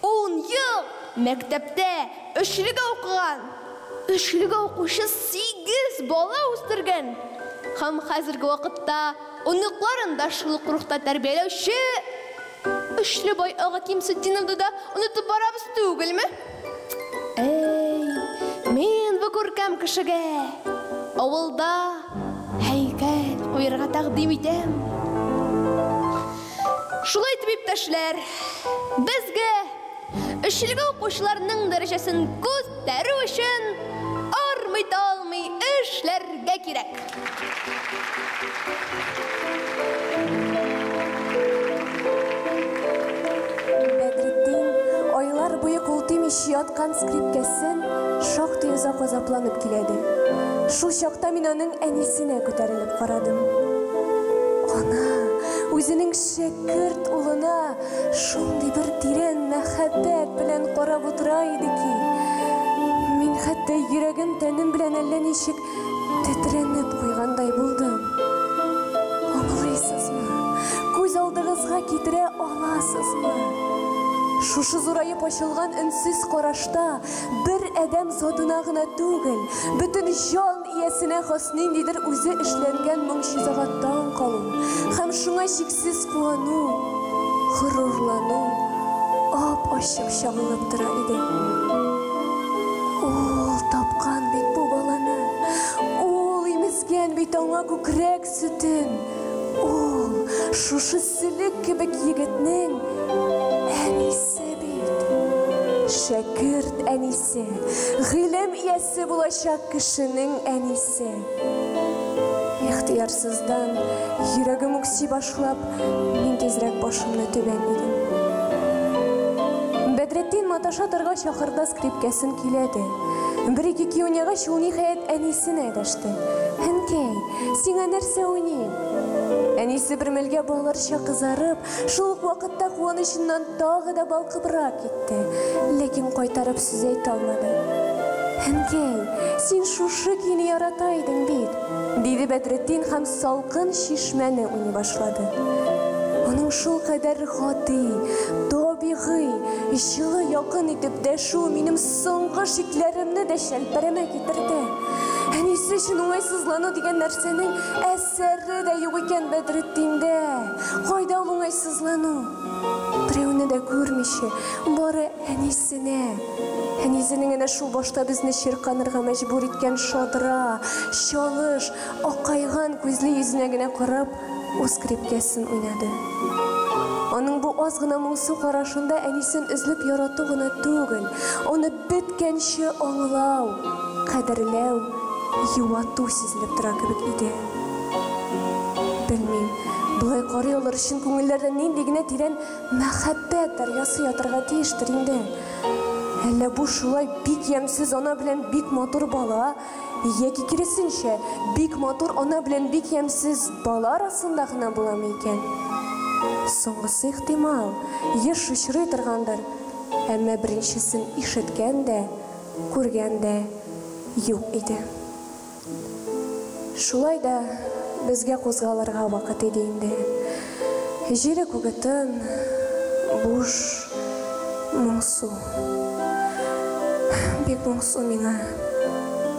Ун ел мәктәптә өчлегә укыган, өчлегә укучы сигез бала үстергән һәм хәзерге вакытта оныкларын да шул ук рухта тәрбияләүче Өчле бай ага Кимсетдиновны да онытып барабыз түгелме? Әй, мин бу күркәм кешегә авылда һәйкәл куерга тәкъдим итәм. Шулай итеп, иптәшләр, безгә өчлеге укучыларның дәрәҗәсен күтәрү өчен армый-талмый эшләргә кирәк. Бәдретдин айлар буе кул тимичә яткан скрипкәсен шактый озак азапланып көйләде. Шул чакта мин аның әнисенә күтәрелеп карадым. Ана үзенең шәкерт улына шундый бер тирән мәхәббәт белән карап утыра иде ки, мин хәтта йөрәгем тәнем белән әллә ничек тетрәнеп куйгандай булдым. Аңлыйсызмы? Күз алдыгызга китерә аласызмы? Шушы зураеп ачылган өнсез карашта бер адәм затына гына түгел, бөтен җан иясенә хас ниндидер үзе эшләнгән могҗизага таң калу һәм шуңа чиксез куану, горурлану ап-ачык чагылып тора иде. Ул тапкан бит бу баланы. Ул имезгән бит аңа күкрәк сөтен. Ул шушы сөлек кебек егетнең әнисе бит. Шәкерт әнисе, гыйлем иясе булачак кешенең әнисе. Ихтыярсыздан йөрәгем үкси башлап, мин тизрәк башымны түбән идем. Бәдретдин маташа торгач ахырда скрипкәсен көйләде. Бер-ике көй уйнагач, ул ниһаять әнисенә дәште. Әнкәй, сиңа нәрсә уйныйм? Әнисе бер мәлгә балаларча кызарып, шул ук вакытта куанычыннан тагы да балкыбрак китте, ләкин кайтарып сүз әйтә алмады. Әнкәй, син шушы көйне ярата идең бит, диде Бәдретдин һәм салкын чишмәне уйный башлады. Аның шулкадәр гади, табигый, җылы, якын итеп дәшүе минем соңгы шикләремне дә чәлпәрәмә китерде. Әнисе өчен уңайсызлану дигән нәрсәнең әсәре дә юк икән Бәдретдиндә. Кайда ул уңайсызлану? Берәүне дә күрмичә, бары әнисенә. Әнисенең әнә шул башта безне чирканырга мәҗбүр иткән шадра, чалыш, акайган күзле йөзенә генә карап, Ул скрипкәсен уйнады. Аның бу аз гына моңсу карашында әнисен өзелеп ярату гына түгел, аны беткәнче аңлау, кадерләү, юату сизелеп тора кебек иде. Белмим, болай карый алыр өчен күңелләрдә нинди генә тирән мәхәббәт дәрьясы ятырга тиештер инде. Әллә бу шулай бик ямьсез ана белән бик матур бала Яки киресенчә, бик матур ана белән бик ямьсез бала арасында гына буламы икән? Соңгысы ихтимал, еш очрый торгандыр, әмма беренчесен ишеткән дә, күргән дә юк иде. Шулай да безгә кузгалырга вакыт иде инде. Җире-күге тын, буш, моңсу. Бик моңсу миңа.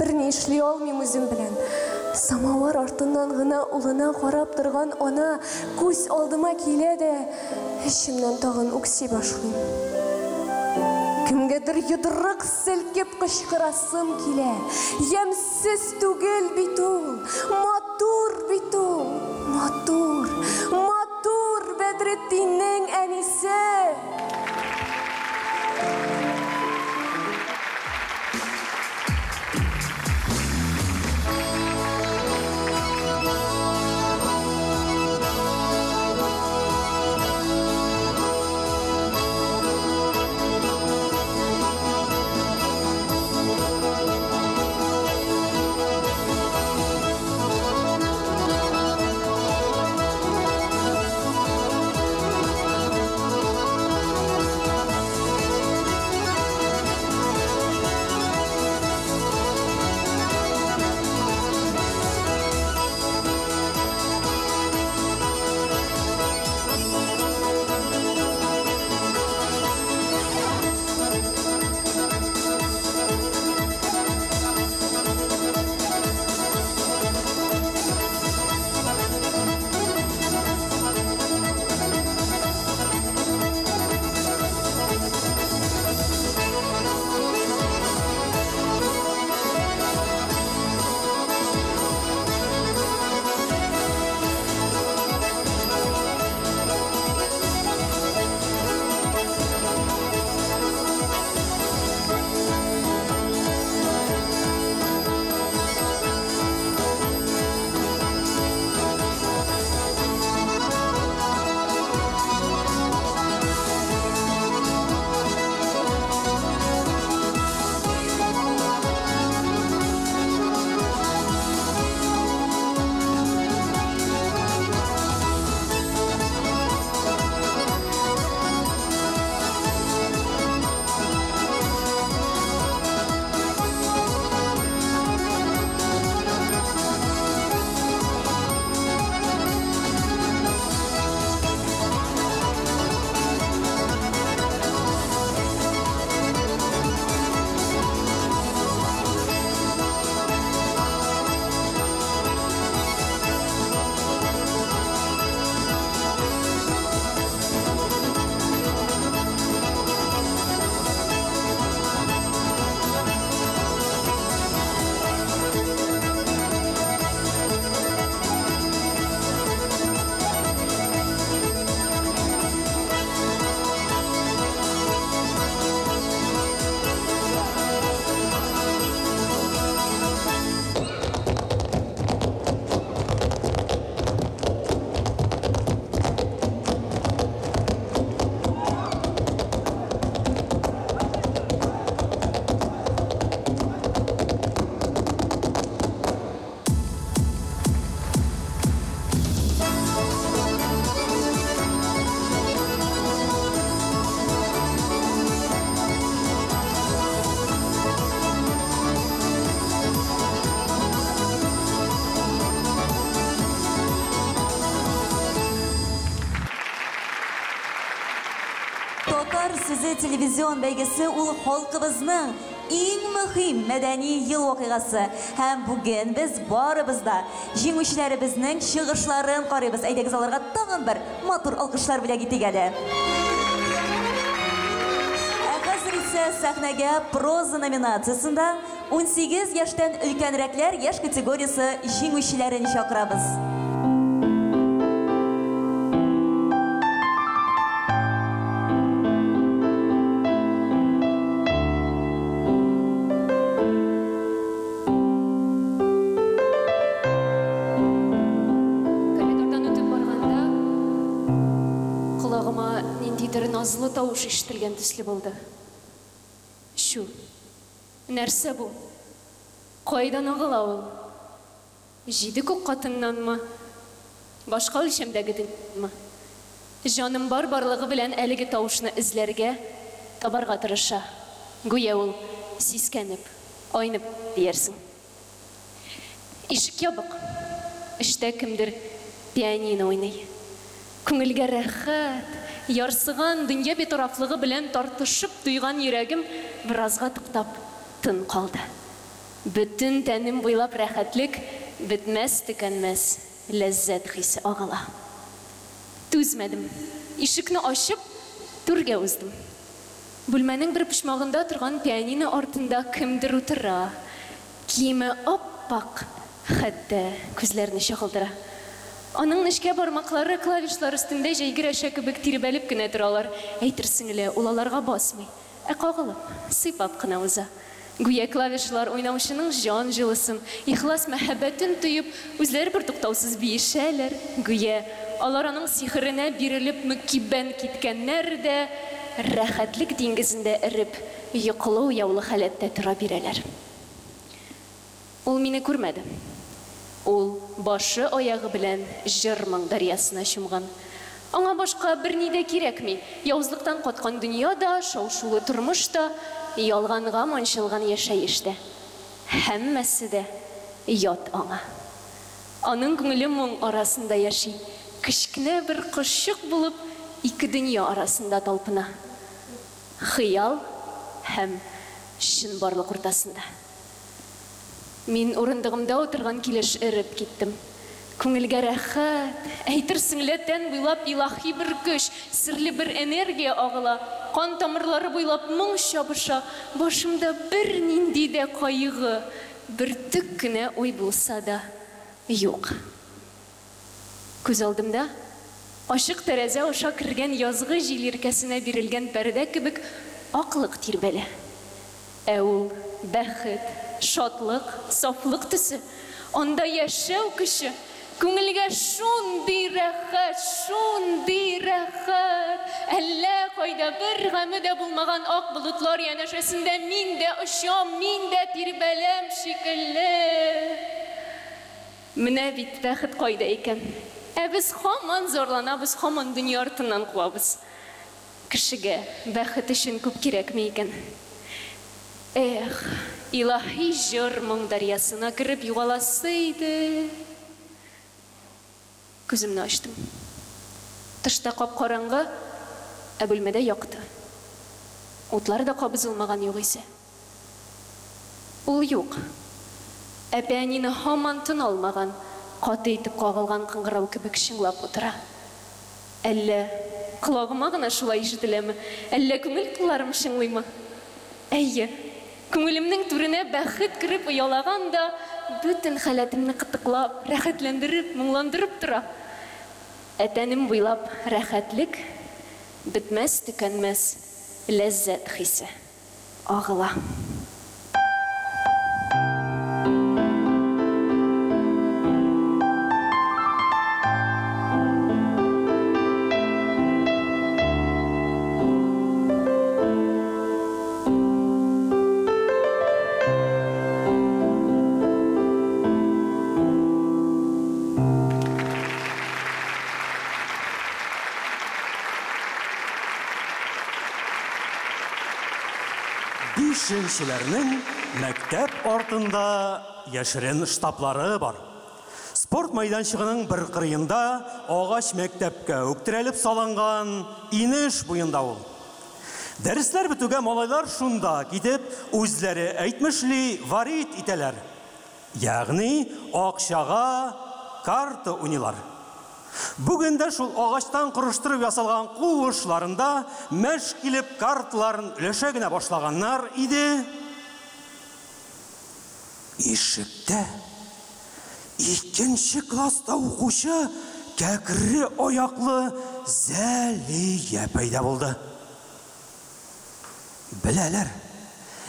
Берни эшли алмыйм үзем белән. Самавар артыннан гына улына карап торган ана күз алдыма килә дә, эчемнән тагын үкси башлыйм. Кемгәдер йодрык селкеп кычкырасым килә. Ямьсез түгел бит ул, матур бит ул, матур, матур Бәдретдиннең әнисе! Татар сүзе телевизион бәйгесе ул халкыбызның иң мөһим мәдәни ел вакыйгасы. Һәм бүген без барыбыз да җиңүчеләребезнең чыгышларын карыйбыз. Әйдәгез аларга тагын бер матур алкышлар бүләк итик әле. Ә хәзер исә сәхнәгә проза номинациясендә 18 яшьтән өлкәнрәкләр яшь категориясе җиңүчеләрен чакырабыз. Коридордан үтеп барганда, колагыма ниндидер назлы тавыш ишетелгән төсле булды. Чү, нәрсә бу? Кайдан агыла ул? Җиде күк катыннанмы? Башка үлчәмдәге дөньяданмы? Җаным бар барлыгы белән әлеге тавышны эзләргә, табарга тырыша. Гүя ул сискәнеп, айнып диярсең. Ишек ябык. Эчтә кемдер пианино уйный. Күңелгә рәхәт, ярсыган, дөнья битарафлыгы белән тартышып туйган йөрәгем беразга туктап, тын калды. Бөтен тәнем буйлап рәхәтлек, бетмәс-төкәнмәс ләззәт хисе агыла. Түзмәдем, ишекне ачып, түргә уздым. Бүлмәнең бер почмагында торган пианино артында кемдер утыра. Киеме ап-ак, хәтта күзләрне чагылдыра. Аның нечкә бармаклары клавишлар өстендә җәйге рәшә кебек тирбәлеп кенә торалар, әйтерсең лә ул аларга басмый, ә кагылып, сыйпап кына уза. Гүя клавишлар уйнаучының җан җылысын, ихлас мәхәббәтен тоеп, үзләре бертуктаусыз биешәләр, гүя алар аның сихеренә бирелеп мөкиббән киткәннәр дә, рәхәтлек диңгезендә эреп, йокылы-уяулы халәттә тора бирәләр. Ул мине күрмәде. Ул башы-аягы белән җыр-моң дәрьясына чумган. Аңа башка берни дә кирәкми, явызлыктан каткан дөнья да, шау-шулы тормыш та, ялганга манчылган яшәеш тә. Һәммәсе дә ят аңа. Аның күңеле моң арасында яши, кечкенә бер кошчык булып ике дөнья арасында талпына. Хыял һәм чынбарлык уртасында. Мин урындыгымда утырган килеш эреп киттем. Күңелгә рәхәт, әйтерсең лә тән буйлап илаһи бер көч, серле бер энергия агыла, кан тамырлары буйлап моң чабыша, башымда бернинди дә кайгы, бөртек кенә уй булса да юк. Күз алдымда, ачык тәрәзә аша кергән язгы җил иркәсенә бирелгән пәрдә кебек аклык тирбәлә. Ә ул, бәхет, шатлык, сафлык төсе. Анда яшәү көче. Күңелгә шундый рәхәт, шундый рәхәт! Әллә кайда бер гаме дә булмаган ак болытлар янәшәсендә мин дә очам, мин дә тирбәләм шикелле. Менә бит бәхет кайда икән. Ә без һаман зарланабыз, һаман дөнья артыннан куабыз. Кешегә бәхет өчен күп кирәкми икән. Эх, илаһи җыр-моң дәрьясына кереп югаласы иде! Күземне ачтым. Тышта кап-караңгы, ә бүлмәдә якты. Утлар да кабызылмаган югыйсә. Ул юк. Ә пианино һаман тын алмаган, каты итеп кагылган кыңгырау кебек чыңлап утыра. Әллә колагыма гына шулай ишетеләме, әллә күңел кылларым чыңлыймы? Әйе, күңелемнең түренә бәхет кереп оялаган да, бөтен халәтемне кытыклап, рәхәтләндереп, моңландырып тора. Ә тәнем буйлап рәхәтлек, бетмәс-төкәнмәс ләззәт хисе. Агыла. Бишенчеләрнең мәктәп артында яшерен штаблары бар. Спорт мәйданчыгының бер кырыенда агач мәктәпкә үк терәлеп салынган инеш буенда ул. Дәресләр бетүгә малайлар шунда китеп, үзләре әйтмешли, варит итәләр. Ягъни акчага карта уйныйлар. Бүген дә шул агачтан корыштырып ясалган куышларында мәш килеп карталарын өләшә генә башлаганнар иде. Ишектә икенче класста укучы кәкре аяклы Зәлия пәйда булды. Беләләр,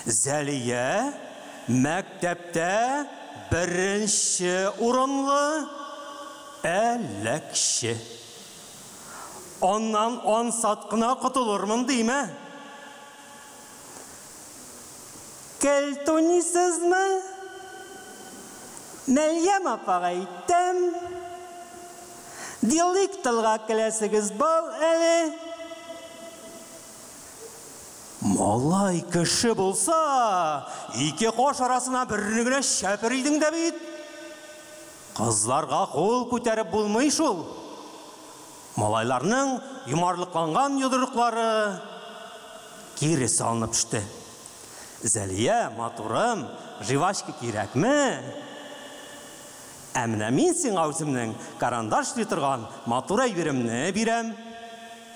Зәлия мәктәптә беренче урынлы әләкче. Аннан ансат кына котылырмын димә. Кәлтунисызмы? Мәльям апага әйтәм. Диликтылга келәсегез бал әле. Малай кеше булса, ике каш арасына берне генә чәпер идең дә бит. Кызларга кул күтәреп булмый шул. Малайларның йомарлыкланган йодрыклары кире салынып төште. Зәлия, матурым, жвачка кирәкме? Ә менә мин сиңа үземнең карандаш эшли торган матур әйберемне бирәм,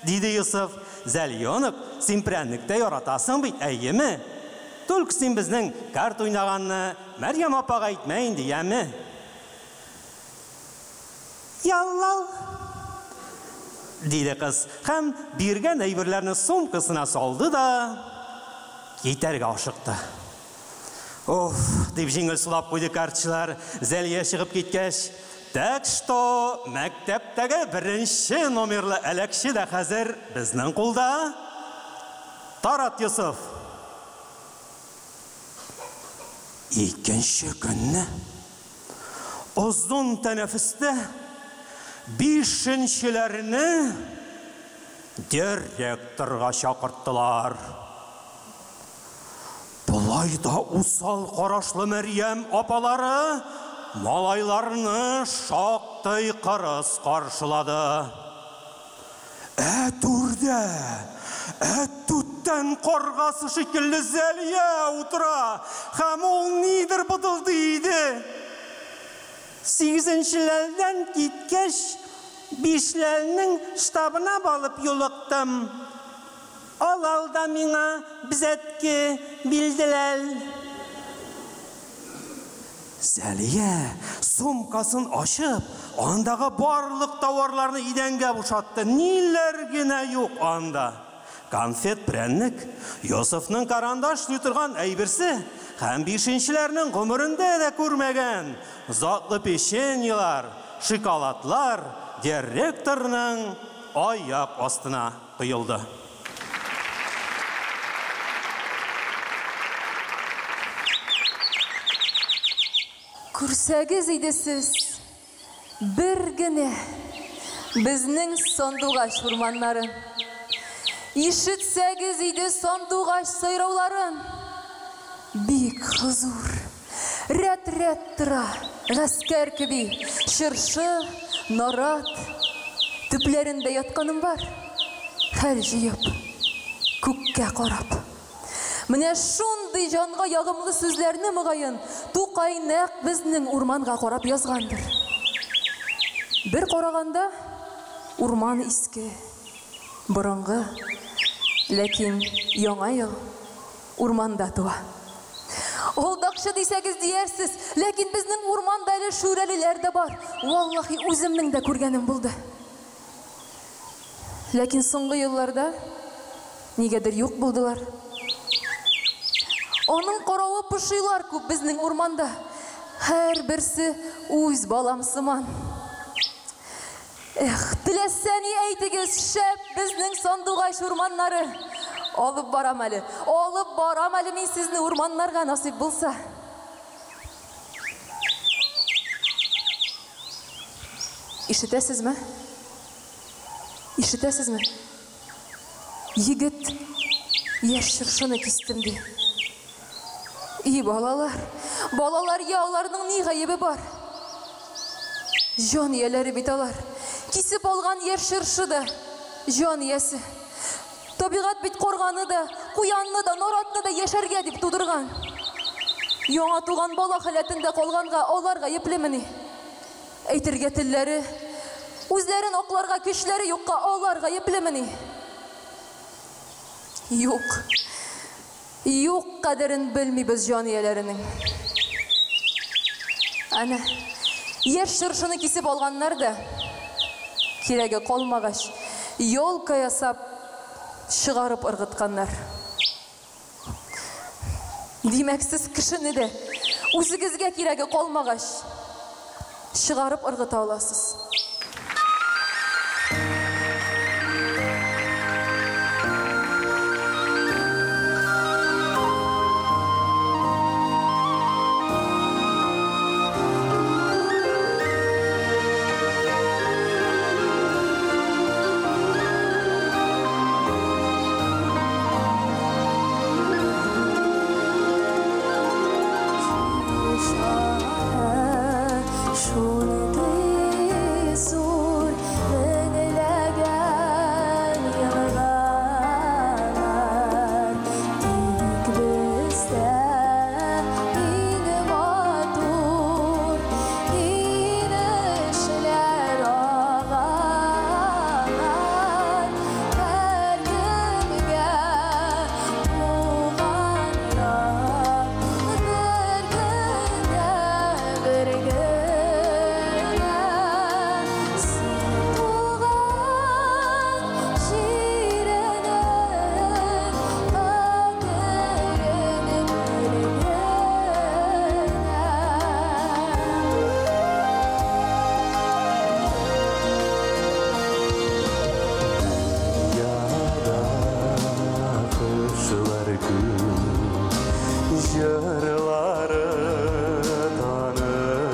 диде Йосыф. Зәлионок, син прәннек тә яратасың бит, әйеме? Түлке син безнең карта уйнаганны Мәрьям апага әйтмә инде, яме? Яллал! Диде кыз һәм биргән әйберләрне сумкасына салды да китәргә ашыкты. Уф, дип җиңел сулап куйды картчылар, Зәлия чыгып киткәч. Так что, мәктәптәге беренче номерлы әләкче дә хәзер безнең кулда. Тарат, Йосыф! Икенче көнне Озын тәнәфестә бишенчеләрне директорга чакырттылар. Болай да усал карашлы Мәрьям апалары малайларны шактый кырыс каршылады. Ә түрдә, ә түттән каргасы шикелле Зәлия утыра һәм ул нидер быдылдый иде. Сигезенчеләрдән киткәч, бишләрнең штабына балып юлыктым. Алал да миңа бзәтке билделәр. Зәлия, сумкасын ачып, андагы барлык тауарларны идәнгә бушатты. Ниләр генә юк анда! Конфет, прәннек, Йосыфның карандаш эшли торган әйберсе һәм бишенчеләрнең гомерендә дә күрмәгән затлы печеньелар, шоколадлар директорның аяк астына коелды. Күрсәгез иде сез бер генә безнең сандугач урманнарын. Ишетсәгез иде сандугач сайрауларын. Бик хозур, рәт-рәт тора, гаскәр кеби, чыршы, нарат. Төпләрендә ятканым бар, хәл җыеп, күккә карап. Менә шундый җанга ягымлы сүзләрне, мөгаен, Тукай нәкъ безнең урманга карап язгандыр. Бер караганда, урман иске, борынгы, ләкин Яңа ел урманда туа. Алдакчы дисәгез диярсез, ләкин безнең урманда әле шүрәлеләр дә бар. Валлаһи, үземнең дә күргәнем булды. Ләкин соңгы елларда нигәдер юк булдылар. Аның каравы пошилар күп безнең урманда. Һәрберсе үз балам сыман. Эх, теләсә ни әйтегез, шәп безнең сандугач урманнары! Алып барам әле, алып барам әле мин сезне урманнарга, насыйп булса. Ишетәсезме? Ишетәсезме? Егет яшь чыршыны кистем, ди. И, балалар, балалар, я, аларның ни гаебе бар? Җан ияләре бит алар. Кисеп алган яшь чыршы да җан иясе. Табигать бит карганы да, куянны да, наратны да яшәргә дип тудырган. Яңа туган бала халәтендә калганга алар гаеплемени? Әйтергә телләре, үзләрен акларга көчләре юкка алар гаеплемени? Юк. Юк кадерен белмибез җан ияләренең. Әнә, яшь чыршыны кисеп алганнар да, кирәге калмагач, елка ясап, чыгарып ыргытканнар. Димәк, сез кешене дә, үзегезгә кирәге калмагач, чыгарып ыргыта аласыз. Шундый зур меңләгән елгалар, тик бездә иң матур инешләр агалар. Һәркемгә туган як бер генә, бер генә. Син туган җиреңнең кадерен бел генә. Дөньяда кошлар күп, җырлары танышлар.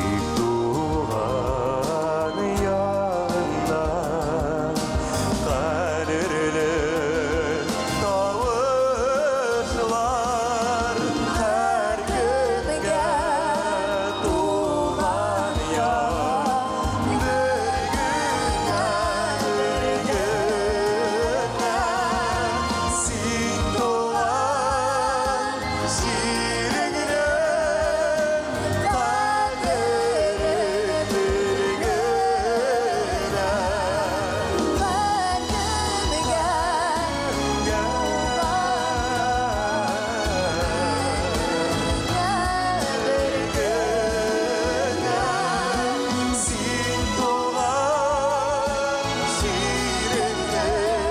Тик туган ягында кадерле тавышлар. Һәркемгә туган як бер генә, бер генә. Син туган җиреңнең кадерен бел генә. Һәркемгә Син туган җиреңнең кадерен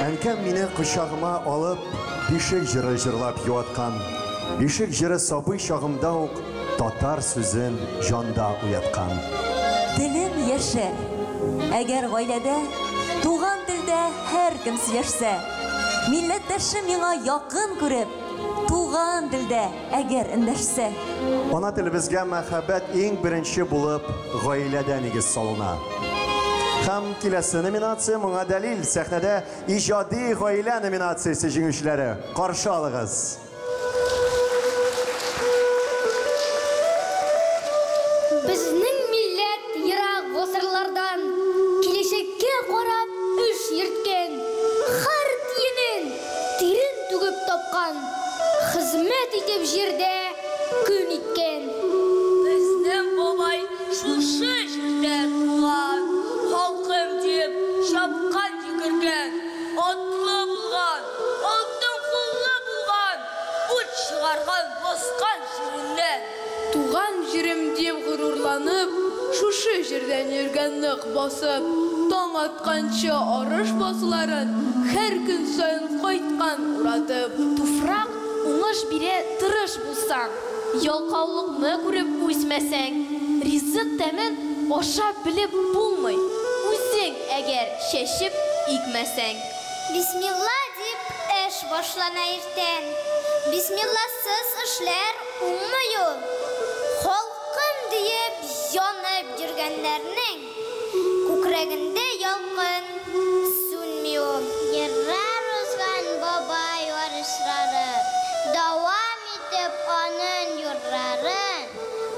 Әнкәм мине кочагыма алып, бишек җыры җырлап юаткан. Бишек җыры сабый чагымда ук татар сүзен җанда уяткан. Телем яшәр, әгәр гаиләдә туган телдә һәркем сөйләшсә. Милләттәшем миңа якын күреп, туган телдә әгәр эндәшсә. Ана телебезгә мәхәббәт иң беренче булып гаиләдә нигез салына. Һәм киләсе номинация моңа дәлил. Сәхнәдә иҗади гаилә номинациясе җиңүчеләре. Каршы алыгыз. Безнең милләт ерак гасырлардан киләчәккә карап эш йөрткән, һәр тиенен тирен түгеп тапкан, хезмәт итеп җирдә көн иткән. Безнең бабай шушы җирдә туган, халкым дип чапкан йөгергән, атлы булган, алтын куллы булган, ут чыгарган баскан җиреннән. Туган җирем дип горурланып, шушы җирдән йөргән нык басып, таң атканчы арыш басуларын һәр көн саен кайткан уратып. Туфрак уңыш бирә тырыш булсаң. Ялкаулыкны күреп үсмәсәң, ризык тәмен ашап белеп булмый, үзең әгәр чәчеп икмәсәң. Бисмилла дип эш башлана иртән, Бисмилласыз эшләр уңмый ул. Халкым диеп янып йөргәннәрнең Күкрәгендә ялкын сүнми ул. Еллар узган бабай варислары, Дәвам итеп анын юлларын,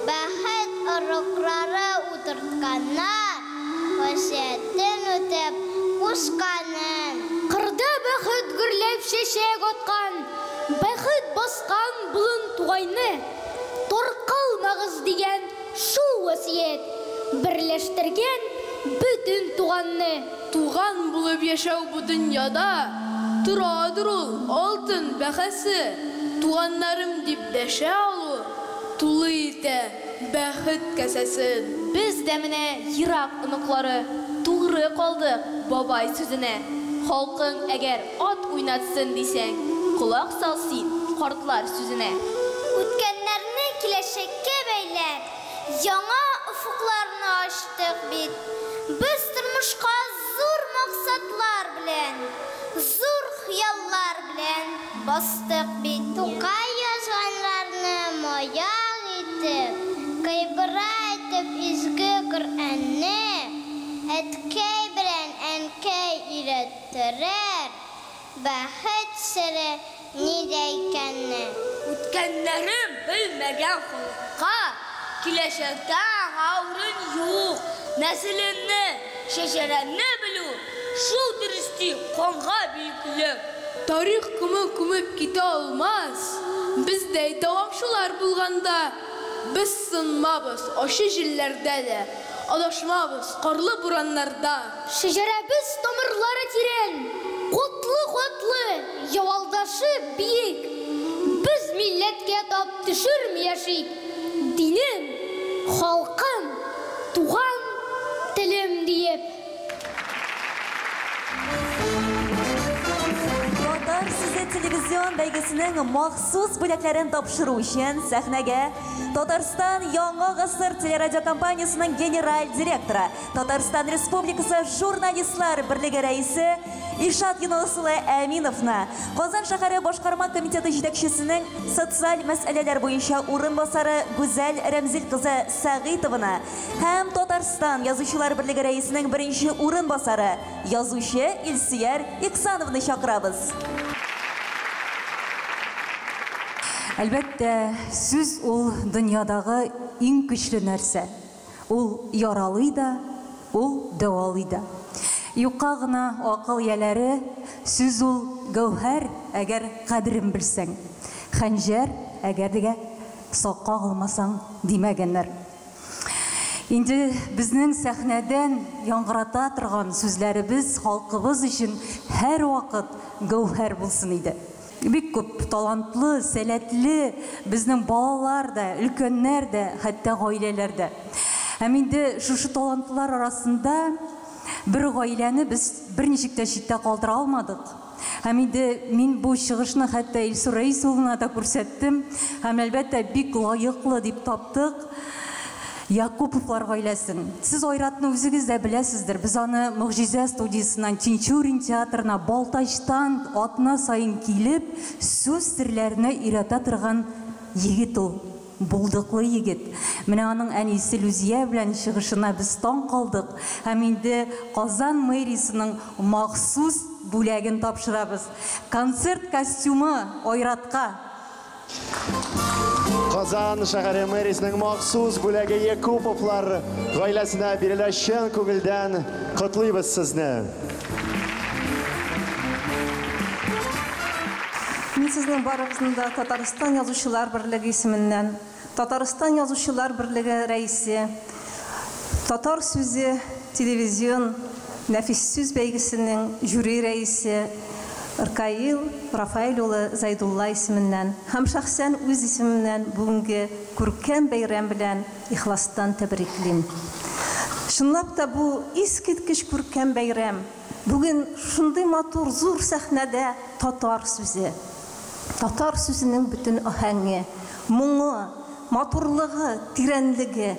Бәхет орлыклары утыртканнар, Васыятен үтәп кушканын. Кырда бәхет гөрләп чәчәк аткан, Бәхет баскан болын тугайны. Таркалмагыз дигән шул васыять, Берләштергән бөтен туганны. Туган булып яшәү бу дөньяда Торадыр ул алтын бәһасе. Туганнарым дип дәшә алу Тулы итә бәхет касәсен. Без дә менә ерак оныклары Тугры калдык бабай сүзенә. Халкың әгәр ат уйнатсын дисәң, Колак сал син картлар сүзенә. Үткәннәрне киләчәккә бәйләп, Яңа офыкларны ачтык бит. Без тормышка зур максатлар белән, Зур хыяллар белән бастык бит. Тукай язганнарны маяк итеп, Гыйбрә итеп изге Коръәнне, Әткәй белән әнкәй өйрәттерер Бәхет сере нидә икәнне. Үткәннәрен белмәгән халыкка киләчәктә аңа урын юк. Нәселеңне, шәҗәрәңне белү, шул дөрести канга бөеклек. Тарих комы күмеп китә алмас, Бездәй дәвамчылар булганда. Без сынмабыз ачы җилләрдә дә, Адашмабыз карлы бураннарда. Шәҗәрәбез тамырлары тирән, Катлы-катлы, явалдашы биек. Без милләткә тап төшерми яшик, Динем, халкым, туган телем диеп. Татар сүзе телевизион бәйгесенең махсус бүләкләрен тапшыру өчен сәхнәгә Татарстан Яңа гасыр телерадиокомпаниясенең генераль директоры, Татарстан Республикасы Журналистлар берлеге рәисе Илшат Юныс улы Әминовны, Казан шәһәре башкарма комитеты җитәкчесенең социаль мәсьәләләр буенча урынбасары Гүзәл Рәмзил кызы Сәгыйтованы һәм Татарстан Язучылар берлеге рәисенең беренче урынбасары, язучы Илсөяр Иксановны чакырабыз. Әлбәттә, сүз ул дөньядагы иң көчле нәрсә. Ул яралый да, ул дәвалый да. Юкка гына акыл ияләре, Сүз ул гәүһәр, әгәр кадерен белсәң, хәнҗәр, әгәр дә сак кагылмасаң, димәгәннәр. Инде безнең сәхнәдән яңгырата торган сүзләребез халкыбыз өчен һәрвакыт гәүһәр булсын иде. Бик күп талантлы, сәләтле безнең балалар да, өлкәннәр дә, хәтта гаиләләр дә. Һәм инде шушы талантлылар арасында бер гаиләне без берничек тә читтә калдыра алмадык. Һәм инде мин бу чыгышны хәтта Илсур Рәис улына да күрсәттем. Һәм, әлбәттә, бик лаеклы дип таптык Якуповлар гаиләсен. Сез Айратны үзегез дә беләсездер. Без аны Могҗизә студиясеннән Тинчурин театрына Балтачтан атна саен килеп, сүз серләренә өйрәтә торган егет ул. Булдыклы егет. Менә аның әнисе Лүзия белән чыгышына без таң калдык һәм инде Казан мэриясенең махсус бүләген тапшырабыз. Концерт костюмы Айратка! Казан шәһәре мэриясенең махсус бүләге Якуповлар гаиләсенә бирелә. Чын күңелдән котлыйбыз сезне! Мин сезнең барыгызны да Татарстан Язучылар берлеге исеменнән, Татарстан Язучылар берлеге рәисе, Татар сүзе телевизион нәфис сүз бәйгесенең жюри рәисе Ркаил Рафаэль улы Зәйдулла исеменнән һәм шәхсән үз исемемнән бүгенге күркәм бәйрәм белән ихластан тәбриклим. Чынлап та бу искиткеч күркәм бәйрәм. Бүген шундый матур зур сәхнәдә татар сүзе. Татар сүзенең бөтен аһәңе, моңы, матурлыгы, тирәнлеге.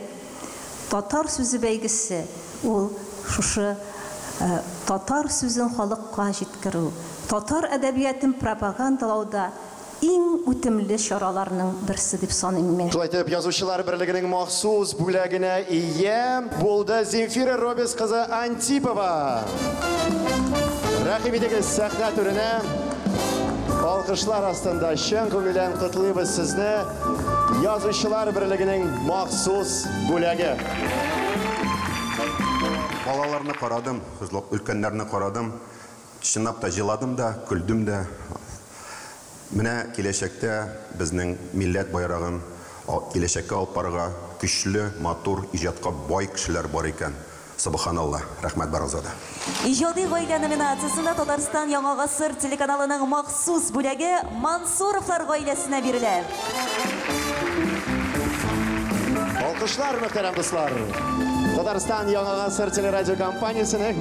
Татар сүзе бәйгесе ул шушы татар сүзен халыкка җиткерү, татар әдәбиятын пропагандалауда иң үтемле чараларның берсе дип саныйм мин. Шулай итеп, Язучылар берлегенең махсус бүләгенә ия булды Земфира Робис кызы Антипова. Рәхим итегез сәхнә түренә. Алкышлар астында чын күңелдән котлыйбыз сезне. Язучылар берлегенең махсус бүләге. Балаларны карадым, өлкәннәрне карадым. Чынлап та җыладым да, көлдем дә. Менә киләчәктә безнең милләт байрагын киләчәккә алып барырга көчле, матур, иҗатка бай кешеләр бар икән. Собханалла. Рәхмәт барыгызга да. Иҗади гаилә номинациясендә Татарстан Яңа гасыр телеканалының махсус бүләге Мансуровлар гаиләсенә бирелә. Алкышлар, мөхтәрәм дуслар. Татарстан Яңа гасыр телерадиокомпаниясенең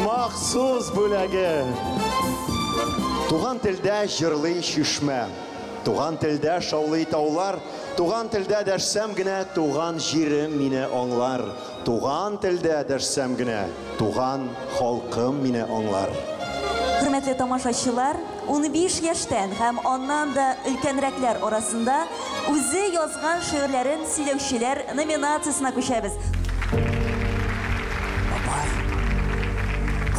махсус бүләге. Туган телдә җырлый чишмә. Туган телдә шаулый таулар, туган телдә дәшсәм генә, туган җирем мине аңлар. Туган телдә дәшсәм генә, туган халкым мине аңлар. Хөрмәтле тамашачылар, 15 яшьтән һәм аннан да өлкәнрәкләр арасында үзе язган шигырьләрен сөйләүчеләр номинациясенә күчәбез. Бабай,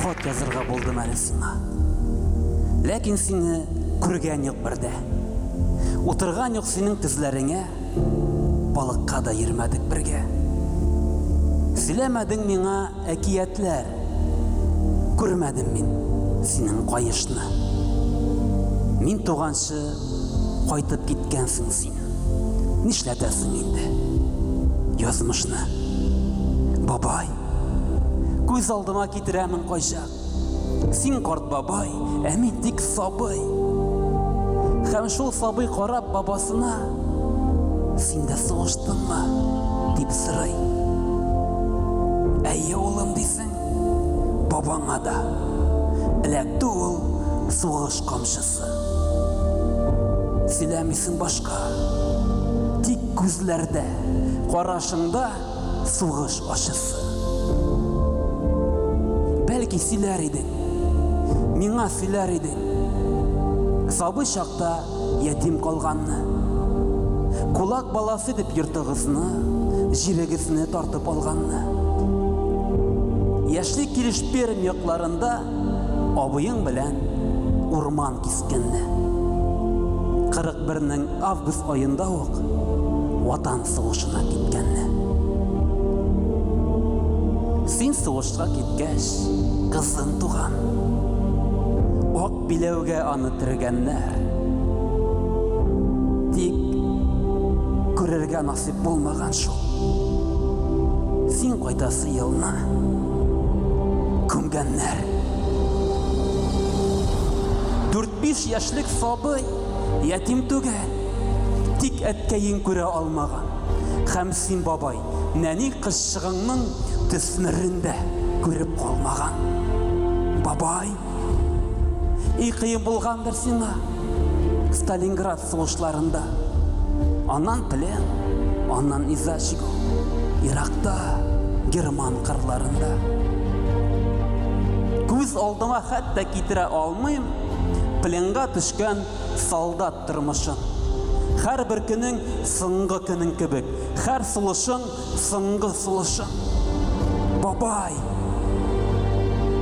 хат язырга булдым әле сиңа. Ләкин сине күргән юк бер дә. Утырган юк синең тезләреңә, балыкка да йөрмәдек бергә. Сөйләмәдең миңа әкиятләр, күрмәдем мин синең каешны. Мин туганчы кайтып киткәнсең син. Нишләтәсең инде язмышны? Бабай, күз алдыма китерәмен кайчак. Син карт бабай, ә мин тик сабый. Һәм шул сабый карап бабасына, син дә сугыштыңмы, дип сорый. Әйе, улым, дисең, бабаңа да. Эләкте ул сугыш камчысы. Сөйләмисең башка. Тик күзләрдә, карашыңда сугыш ачысы. Бәлки сөйләр идең, миңа сөйләр идең. Сабый чакта ятим калганны. Кулак баласы дип йортыгызны, җирегезне тартып алганны. Яшьли килеш Пермь якларында абыең белән урман кискәнне. 41-нең август аенда ук Ватан сугышына киткәнне. Син сугышка киткәч, кызың туган. Ак биләүгә аны төргәннәр. Тик күрергә насыйп булмаган шул. Син кайтасы елны күмгәннәр. Дүрт-биш яшьлек сабый ятим түгел. Тик әткәең күрә алмаган. Һәм син, бабай, нәни кызчыгыңның төсмерен дә күреп калмаган. Бабай, и кыен булгандыр сиңа Сталинград сугышларында. Аннан плен, аннан иза чигү. Иракта, герман кырларында. Күз алдыма хәтта китерә алмыйм пленга төшкән солдат тормышын. Һәрбер көнең соңгы көнең кебек, һәр сулышың соңгы сулышың. Бабай,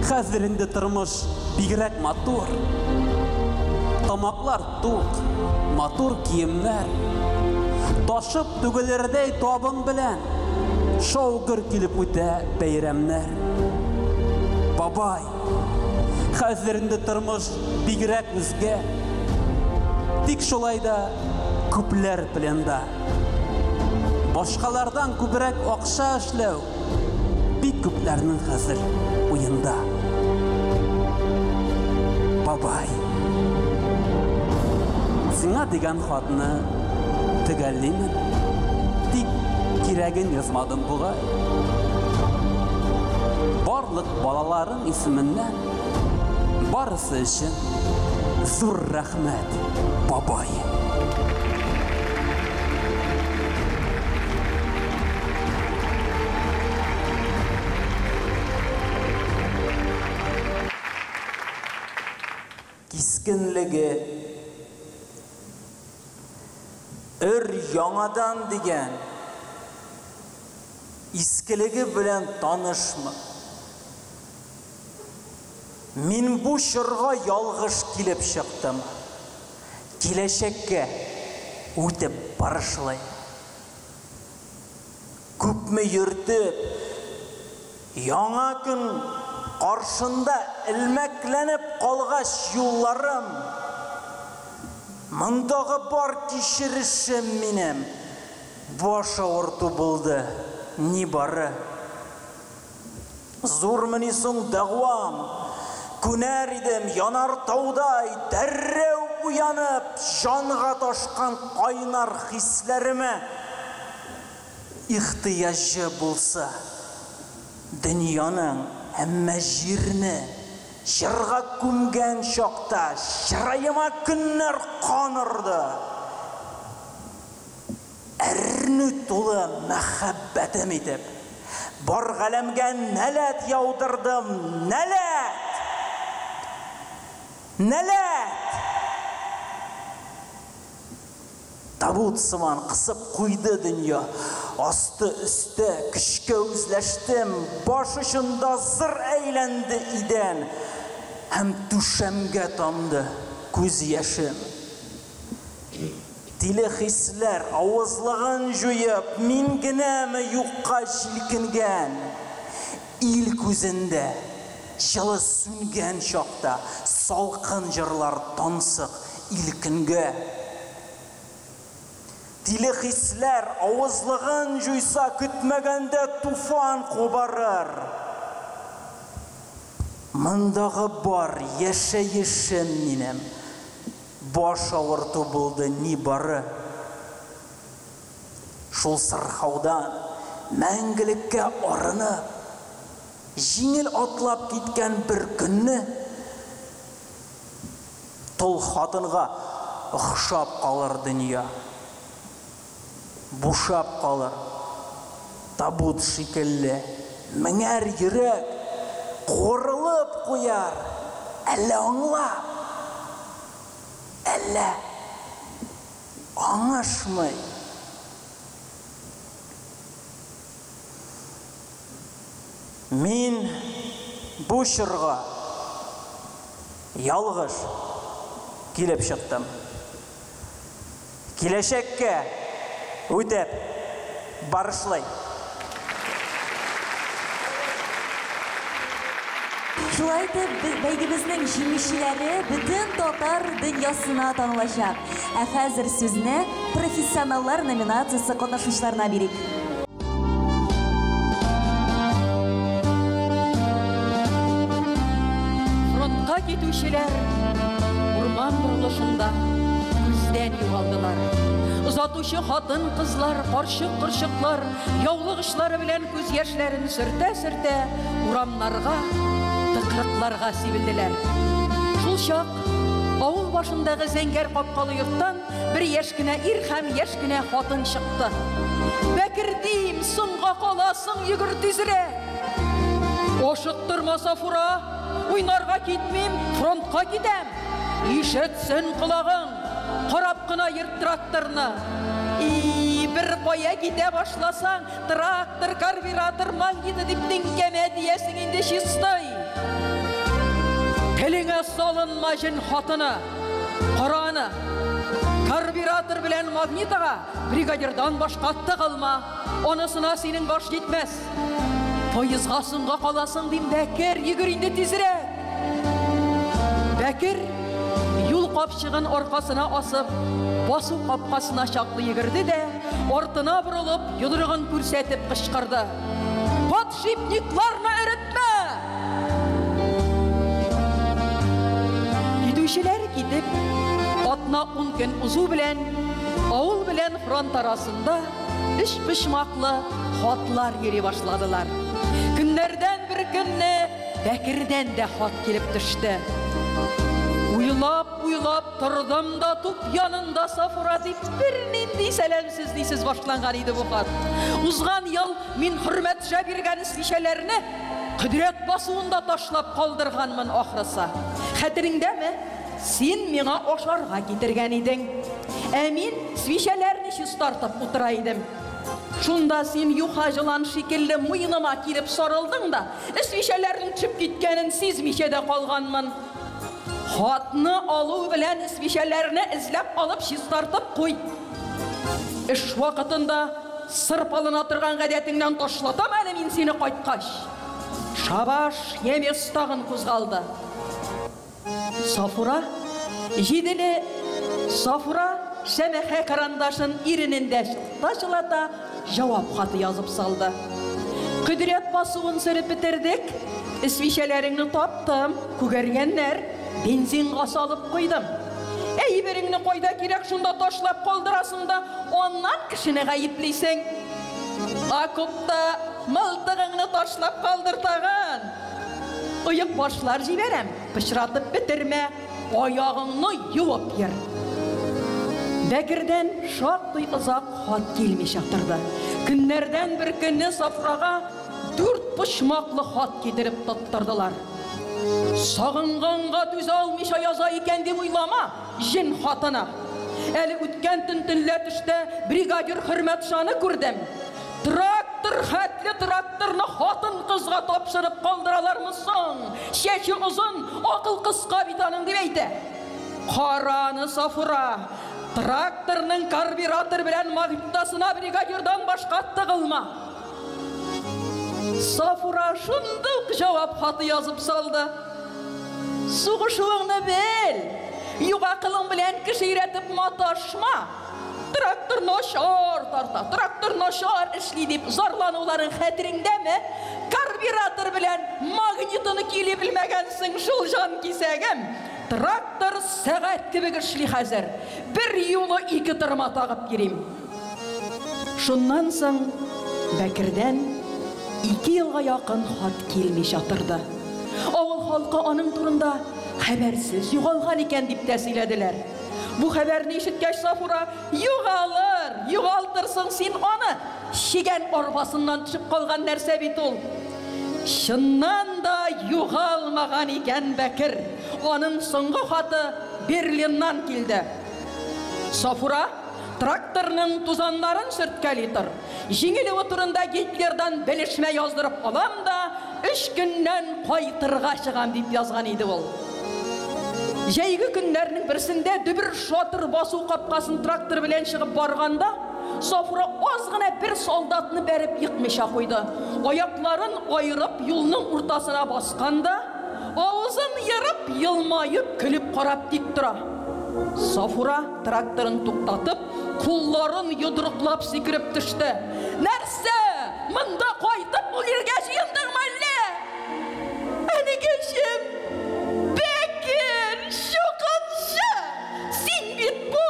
хәзер инде тормыш бигрәк матур. Тамаклар тук, матур киемнәр. Ташып түгелердәй табын белән шау-гөр килеп үтә бәйрәмнәр. Бабай, хәзер инде тормыш бигрәк үзгә. Тик шулай да күпләр пленда. Башкалардан күбрәк акча эшләү бик күпләрнең хәзер уенда. Бабай, сиңа дигән хатны төгәллимен, тик кирәген язмадым бугай. Барлык балаларың исеменнән барысы өчен зур рәхмәт, бабай. мескенлеге. Өр-яңадан дигән искелеге белән танышмы? Мин бу чорга ялгыш килеп чыктым. Киләчәккә үтеп барышлый. Күпме йөртеп, яңа көн каршында элмәкләнеп калгач юлларым, мондагы бар кичерешем минем баш авырту булды, нибары. Зурмыни соң дәгъвам? Күнәр идем янар таудай, дәррәү уянып, җанга ташкан кайнар хисләремә ихтыяҗы булса. Дөньяның, әмма җирне җырга күмгән чакта чыраема көннәр кан орды. Әрнү тулы мәхәббәтем итеп, бар галәмгә нәләт яудырдым, нәләт! Нәләт! Табут сыман кысып куйды дөнья. Асты-өстә, көчкә үзләштем, баш очында зыр әйләнде идән һәм түшәмгә тамды күз яшем. Тиле хисләр авызлыгын җуеп, мин генәме юкка җилкенгән? Ил күзендә җылы сүнгән чакта салкын җырлар тансык ил-көнгә. Тиле хисләр авызлыгын җуйса, көтмәгәндә туфан кубарыр. Мондагы бар яшәешем минем баш авырту булды нибары. Шул сырхаудан мәңгелеккә арынып, җиңел атлап киткән бер көнне тол хатынга охшап калыр дөнья. Бушап калыр, табут шикелле, меңәр йөрәк куырылып куяр, әллә аңлап, әллә аңышмый. Мин бу чорга ялгыш килеп чыктым. Киләчәккә үтеп барышлый. Шулай итеп, бәйгебезнең җиңүчеләре бөтен татар дөньясына танылачак. Ә хәзер сүзне профессионаллар номинациясе катнашучыларына бирик. Фронтка китүчеләр урман борылышында күздән югалдылар. Озатучы хатын-кызлар, карчык-корчыклар яулык очлары белән күз яшьләрен сөртә-сөртә урамнарга, тыкрыкларга сибелделәр. Шул чак авыл башындагы зәңгәр капкалы йорттан бер яшь кенә ир һәм яшь кенә хатын чыкты. Бәкер дим, соңга каласың, йөгер тизрәк! Ашыктырма, Сафура, уйнарга китмим, фронтка китәм. Ишетсен колагың, карап кына йөрт тракторны. И, бер кая китә башласаң, трактор, карбюратор, магниты дип теңкәмә диясең инде чистый. Телеңә салынма, җен хатыны. Кара аны, карбюратор белән магнитога бригадирдан башка тыгылма, анысына синең баш җитмәс. Поездга соңга каласың, дим, Бәкер, йөгер инде тизрәк. Бәкер юл капчыгын аркасына асып, басу капкасына чаклы йөгерде дә, артына борылып, йодрыгын күрсәтеп кычкырды. Подшипникларны эретмә! Китүчеләр китеп, атна-ун көн узу белән, авыл белән фронт арасында өчпочмаклы хатлар йөри башладылар. Көннәрдән бер көнне Бәкердән дә хат килеп төште. Уйлап-уйлап тордым да туп янында Сафура дип бернинди сәламсез-нисез башланган иде бу хат. Узган ел мин Хөрмәтша биргән свечәләрне Кодрәт басуында ташлап калдырганмын ахрысы. Хәтереңдәме? син миңа ашарга китергән идең. Ә мин свечәләрне чистартып утыра идем. Шунда син юха җылан шикелле муеныма килеп сарылдың да, свечәләрнең төшеп киткәнен сизмичә дә калганмын. Хатны алу белән свечәләрне эзләп алып чистартып куй. Эш вакытында сырпалана торган гадәтеңнән ташлатам әле мин сине кайткач. Шабаш немец тагын кузгалды. Сафура, җиделе Сафура шәмәхә карандашын иренендә чылата-чылата җавап хаты язып салды. Кодрәт басуын сөреп бетердек, эсвичәләреңне таптым, күгәргәннәр, бензинга салып куйдым. Әйбереңне кайда кирәк шунда ташлап калдырасың да, аннан кешене гаеплисең. Окопта мылтыгыңны ташлап калдыр тагын. Оекбашлар җибәрәм, пычратып бетермә, аягыңны юып йөр. Бәкердән шактый озак хат килмичә торды. Көннәрдән бер көнне Сафрага дүрт почмаклы хат китереп тоттырдылар. Сагынганга түзә алмыйча яза икән дип уйлама, җен хатыны. Әле үткән төн төнлә төштә бригадир Хөрмәтшаны күрдем. Трактор хәтле тракторны хатын-кызга тапшырып калдыралармы соң? Чәче озын, акыл кыска бит аның дип әйтә. Караны, Сафура, тракторның карбюратор белән магнитосына бригадирдан башка тыгылма. Сафура шундук җавап хаты язып салды. Сугышуыңны бел, юк акылың белән кеше өйрәтеп маташма. Трактор начар тарта, трактор начар эшли дип зарлануларың хәтереңдәме? Карбюратор белән магнитоны көйли белмәгәнсең шул җан кисәгем. Трактор сәгать кебек эшли хәзер. Бер юлы ике тырма тагып йөрим. Шуннан соң Бәкердән ике елга якын хат килмичә торды. Авыл халкы аның турында хәбәрсез югалган икән дип тә сөйләделәр. Бу хәбәрне ишеткәч, Сафура, Югалыр, югалтырсың син аны, чегән арбасыннан төшеп калган нәрсә бит ул. Чыннан да югалмаган икән Бәкер. Аның соңгы хаты Берлиннан килде. Сафура, тракторның тузаннарын сөрткәли тор. Җиңелүе турында Гитлердан белешмә яздырып алам да, өч көннән кайтырга чыгам, дип язган иде ул. Җәйге көннәрнең берсендә дөбер-шатыр басу капкасын трактор белән чыгып барганда, Сафура аз гына бер солдатны бәреп екмыйча куйды. Аякларын аерып юлның уртасына баскан да, авызын ерып, елмаеп, көлеп карап тик тора. Сафура тракторын туктатып, кулларын йодрыклап сикереп төште. Нәрсә, монда кайтып үлергә җыендыңмы әллә? Әнекәчем, Бәкер, чукынчы, син бит бу!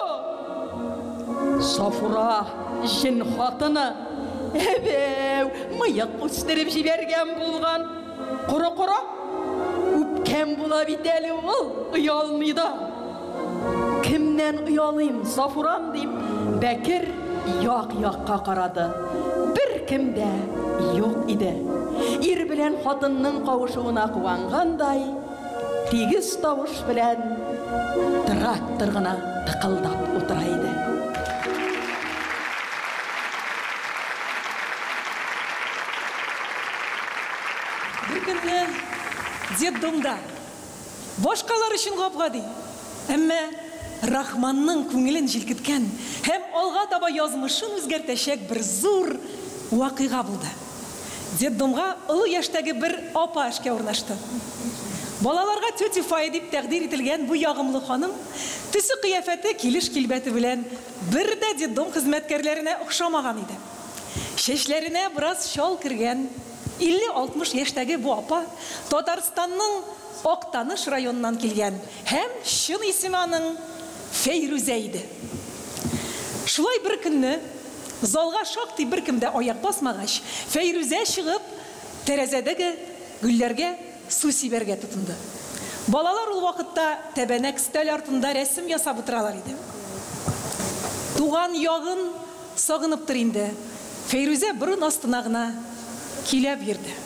Сафура, җен хатыны, әбәү, мыек үстереп җибәргән булган. Коры-коры, үпкән була бит әле ул, оялмый да. Кемнән оялыйм, Сафурам, дип, Бәкер як-якка карады. Беркем дә юк иде. Ир белән хатынның кавышуына куангандай, тигез тавыш белән трактор гына тыкылдап утыра иде. Бер көнне детдомда Башкалар өчен гап-гади, әмма Рахманның күңелен җилкеткән һәм алга таба язмышын үзгәртәчәк бер зур вакыйга булды. Детдомга олы яшьтәге бер апа эшкә урнашты. Балаларга тетя Фая дип тәкъдир ителгән бу ягымлы ханым төсе-кыяфәте, килеш-килбәте белән бер дә детдом хезмәткәрләренә охшамаган иде. Чәчләренә бераз чал кергән, 50-60 яшьтәге бу апа Татарстанның Актаныш районыннан килгән һәм чын исеме аның Фәйрүзә иде. Шулай бер көнне, залга шактый беркем дә аяк басмагач, Фәйрүзә чыгып, тәрәзәдәге гөлләргә су сибәргә тотынды. Балалар ул вакытта тәбәнәк өстәл артында рәсем ясап утыралар иде. Туган ягын Сагыныптыр инде, Фәйрүзә борын астына гына көйләп йөрде.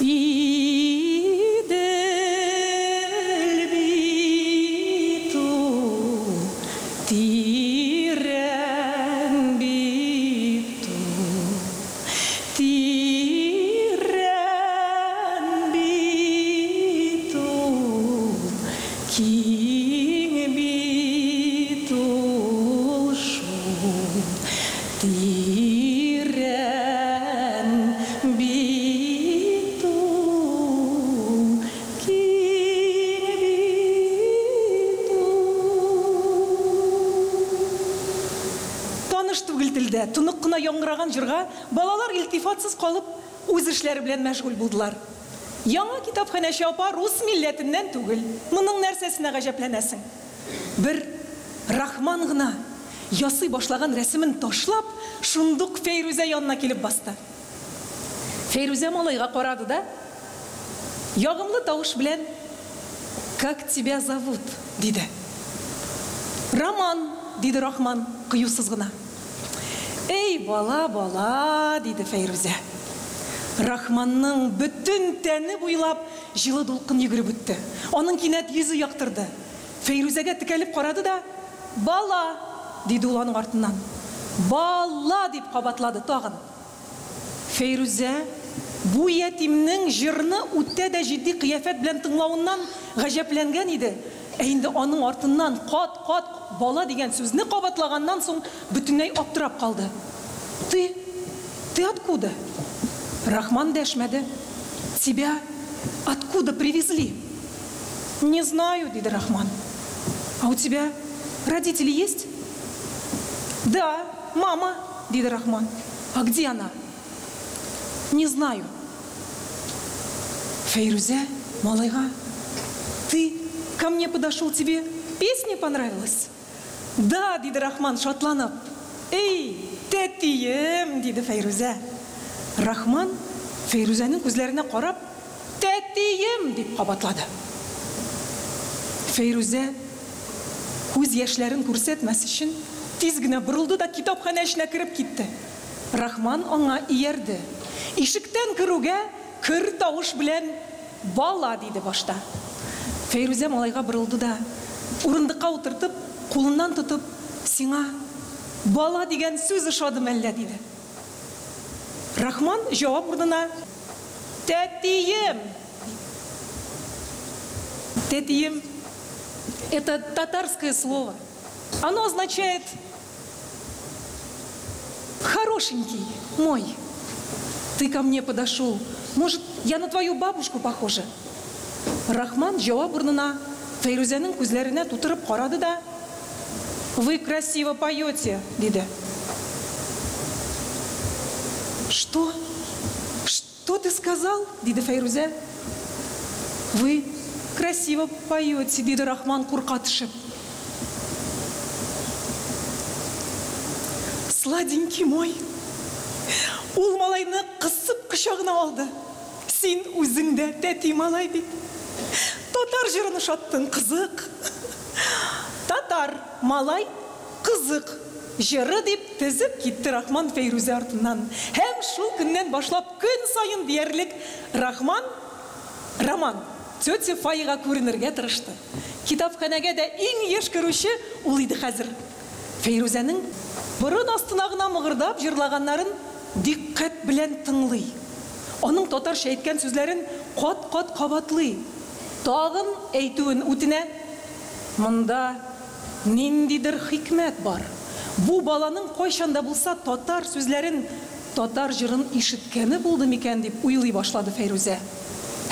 Идел бит. Тирән бит ул, киң бит ул. Таныш түгел телдә, тонык кына яңгыраган җырга балалар илтифатсыз калып, үз эшләре белән мәшгуль булдылар. Яңа китапханәче апа рус милләтеннән түгел. Моның нәрсәсенә гаҗәпләнәсең? Бер Рахман гына, ясый башлаган рәсемен ташлап, шундук Фәйрүзә янына килеп басты. Фәйрүзә малайга карады да, ягымлы тавыш белән, Как тебя зовут? диде. Роман, диде Рахман, кыюсыз гына. Эй, бала, бала, диде Фәйрүзә. Рахманның бөтен тәне буйлап җылы дулкын йөгереп үтте. Аның кинәт йөзе яктырды. Фәйрүзәгә текәлеп карады да, Бала! диде ул аның артыннан. Бала! дип кабатлады тагын. Фәйрүзә бу ятимнең җырны үтә дә җитди кыяфәт белән тыңлавыннан гаҗәпләнгән иде, ә инде аның артыннан кат-кат бала дигән сүзне кабатлаганнан соң бөтенләй аптырап калды. Ты? Ты откуда? Рахман дәшмәде. Тебя откуда привезли? Не знаю, диде Рахман. А у тебя родители есть? Да, мама, диде Рахман. А где она? Не знаю. Фәйрүзә малайга, Ты ко мне подошел, тебе песня понравилась? Да, диде Рахман, шатланып. Эй, тәтием, диде Фәйрүзә. Рахман, Фәйрүзәнең күзләренә карап, Тәтием, дип кабатлады. Фәйрүзә, күз яшьләрен күрсәтмәс өчен, тиз генә борылды да китапханә эченә кереп китте. Рахман аңа иярде. Ишектән керүгә, көр тавыш белән, Бала, диде башта. Фәйрүзә малайга борылды да, урындыкка утыртып, кулыннан тотып, Сиңа бала дигән сүз ошады мәллә? диде. Рахман җавап урынына, Тәтием! Тәтием, это татарское слово. Оно означает хорошенький мой. Ты ко мне подошел. Может, я на твою бабушку похожа? Рахман җавап урынына Фәйрүзәнең күзләренә тутырып карады да, Вы красиво поете, диде. Что? Что ты сказал? диде Фәйрүзә. Вы красиво поете, диде Рахман курка төшеп. Сладенький мой. Ул малайны кысып кочагына алды. Син үзең дә тәти малай бит. Татар җырын ошаттың, кызык. Татар малай кызык җыры дип тезеп китте Рахман Фәйрүзә артыннан. Һәм шул көннән башлап көн саен диярлек Рахман, Роман, тетя Фаяга күренергә тырышты. Китапханәгә дә иң еш керүче ул иде хәзер. Фәйрүзәнең борын астына гына мыгырдап җырлаганнарын дикъкать белән тыңлый. Аның татарча әйткән сүзләрен кат-кат кабатлый. Тагын әйтүен үтенә. Монда ниндидер хикмәт бар. Бу баланың кайчан да булса татар сүзләрен, татар җырын ишеткәне булды микән дип уйлый башлады Фәйрүзә.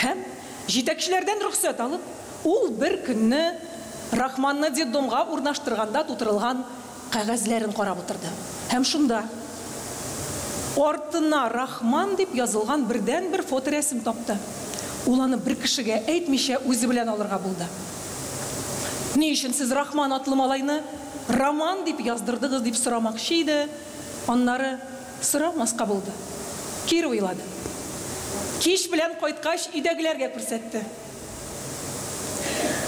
Һәм, җитәкчеләрдән рөхсәт алып, ул бер көнне Рахманны детдомга урнаштырганда тутырылган кәгазьләрен карап утырды. Һәм шунда артына Рахман дип язылган бердәнбер фоторәсем тапты. Ул аны бер кешегә әйтмичә үзе белән алырга булды. Ни өчен сез Рахман атлы малайны Роман дип яздырдыгыз дип сорамакчы иде, аннары сорамаска булды. Кире уйлады. Кич белән кайткач өйдәгеләргә күрсәтте.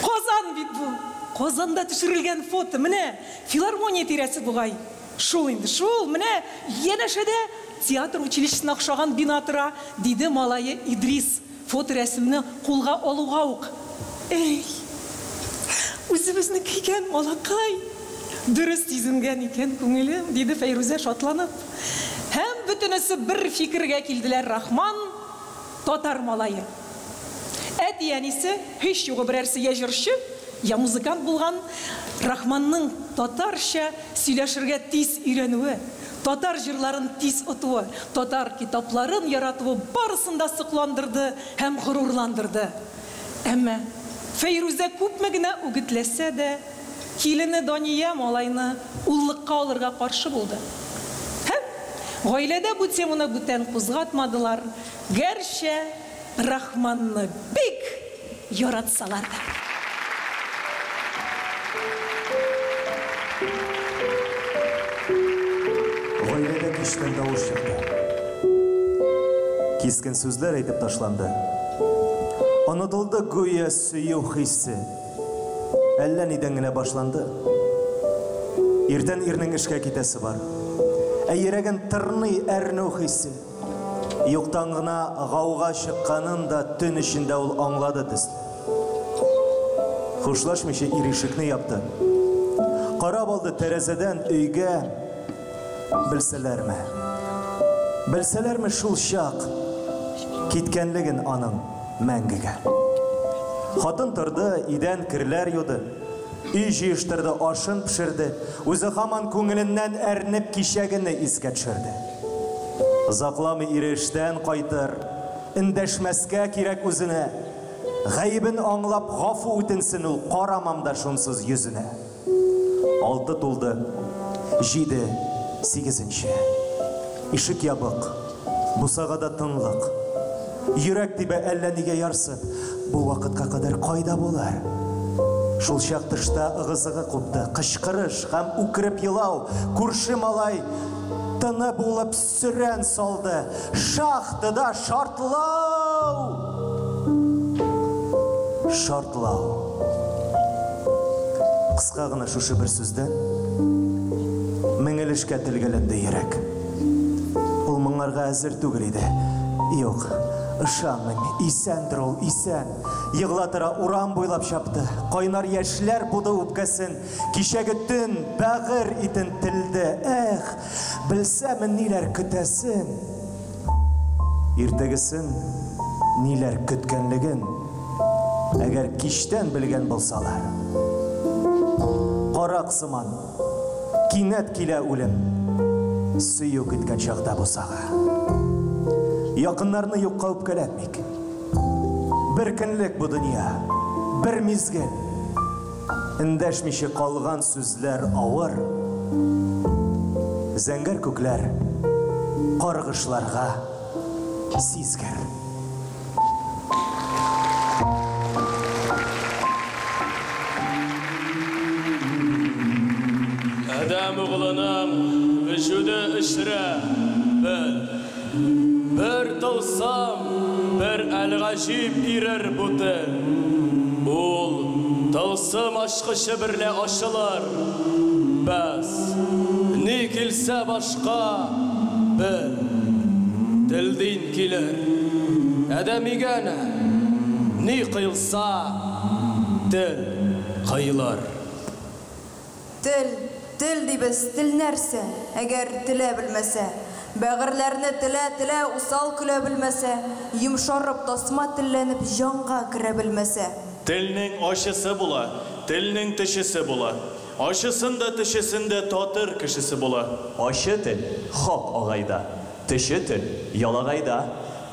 Казан бит бу! Казанда төшерелгән фото, менә, филармония тирәсе бугай. Шул инде, шул, менә янәшәдә театр училищесына охшаган бина тора, диде малае Идрис, фоторәсемне кулга алуга ук. Әй, үзебезнеке икән, малакай! Дөрес сизенгән икән күңелем, диде Фәйрүзә шатланып. Һәм бөтенесе бер фикергә килделәр, Рахман, татар малае. Әти-әнисе, һич югы берәрсе йә җырчы, йә музыкант булган, Рахманның татарча сөйләшергә тиз өйрәнүе, Татар җырларын тиз отуы, татар китапларын яратуы барысын да сокландырды һәм горурландырды. Әмма Фәйрүзә күпме генә үгетләсә дә, килене Дания малайны уллыкка алырга каршы булды. Һәм гаиләдә бу теманы бүтән кузгатмадылар, гәрчә Рахманны бик яратсалар да. Гаиләдә кичтән тавыш чыкты. Кискен сүзләр әйтеп ташланды. Онытылды гүя сөю хисе. Әллә нидән генә башланды. Иртән ирнең эшкә китәсе бар. Ә йөрәген тырный әрнү хисе. Юктан гына гауга чыкканын да төн эчендә ул аңлады төсле. Хушлашмыйча ир ишекне япты. Карап алды тәрәзәдән өйгә. Белсәләрме? Белсәләрме шул чак киткәнлеген аның мәңгегә? Хатын торды, идән керләр юды. Өй җыештырды, ашын пешерде. Үзе һаман күңеленнән әрнеп кичәгене искә төшерде. Озакламый ире эштән кайтыр. Эндәшмәскә кирәк үзенә. Гаебен аңлап гафу үтенсен ул, карамам да шунсыз йөзенә. Алты тулды, җиде, сигезенче. Ишек ябык, бусагада тынлык. Йөрәк тибә әллә нигә ярсып. Бу вакытка кадәр кайда булыр? Шулчак тышта ыгы-зыгы купты, кычкырыш һәм үкереп елау. Күрше малай тыны булып сөрән салды. Шахтада шартлау! Шартлау. Кыска гына шушы бер сүздән мең өлешкә телгәләнде йөрәк. Ул моңарга әзер түгел иде. Юк, ышанмыйм, исәндер ул, исән. Егыла тора урам буйлап чапты. Кайнар яшьләр буды үпкәсен. Кичәге төн бәгырь итен телде. Эх, белсәме ниләр көтәсен. Иртәгесен ниләр көткәнлеген, әгәр кичтән белгән булсалар. Карак сыман, кинәт килә үлем, сөю көткән чакта бусага. Якыннарны юкка үпкәләтмик. Бер көнлек бу дөнья, бер мизгел. Эндәшмичә калган сүзләр авыр. Зәңгәр күкләр каргышларга сизгер. Адәм углының вөҗүде эчрә бел. Бер тылсым, бер әлгаҗиб ирер бу тел. Ул тылсым ачкычы берлә ачылыр. Бәс, ни килсә башка, бел, телдин килер. Адәмигә нә, ни кыйлса, тел кыйлыр. Тел, тел дибез, тел нәрсә, әгәр телә белмәсә? Бәгырьләрне телә-телә усал көлә белмәсә, йомшарып, тасма телләнеп җанга керә белмәсә? Телнең ачысы була, телнең төчесе була. Ачысын да, төчесен дә татыр кешесе була. Ачы тел, хак агайда, төче тел, ялагайда.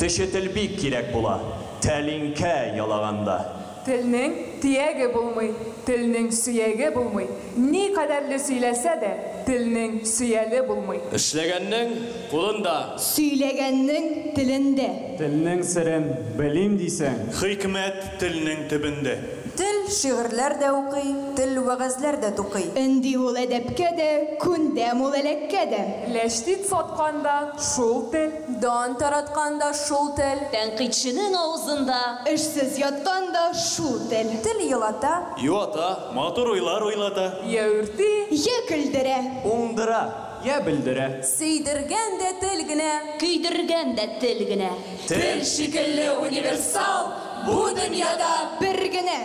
Төче тел бик кирәк була, тәлинкә ялаганда. Телнең төяге булмый, телнең сөяге булмый, никадәрле сөйләсә дә, телнең сөяле булмый. Эшләгәннең, кулында. Сөйләгәннең, телендә. Телнең серен белим дисәң. Хикмәт телнең төбендә. Тел шигырьләр дә укый, тел вәгазьләр дә тукый. Өнди ул әдәпкә дә, күндәм ул әләккә дә. Ләчтит саткан да, шул тел. Дан тараткан да, шул тел. Тәнкыйтьченең авызында. Эшсез яткан да, шул тел. Тел елата. Юата. Матур уйлар уйлата. Йә үрти. Йә көлдерә. Уңдыра, йә бөлдерә. Сөйдергән дә тел генә. Көйдергән дә тел генә. Тел шикелле универсал бу дөньяда бер генә.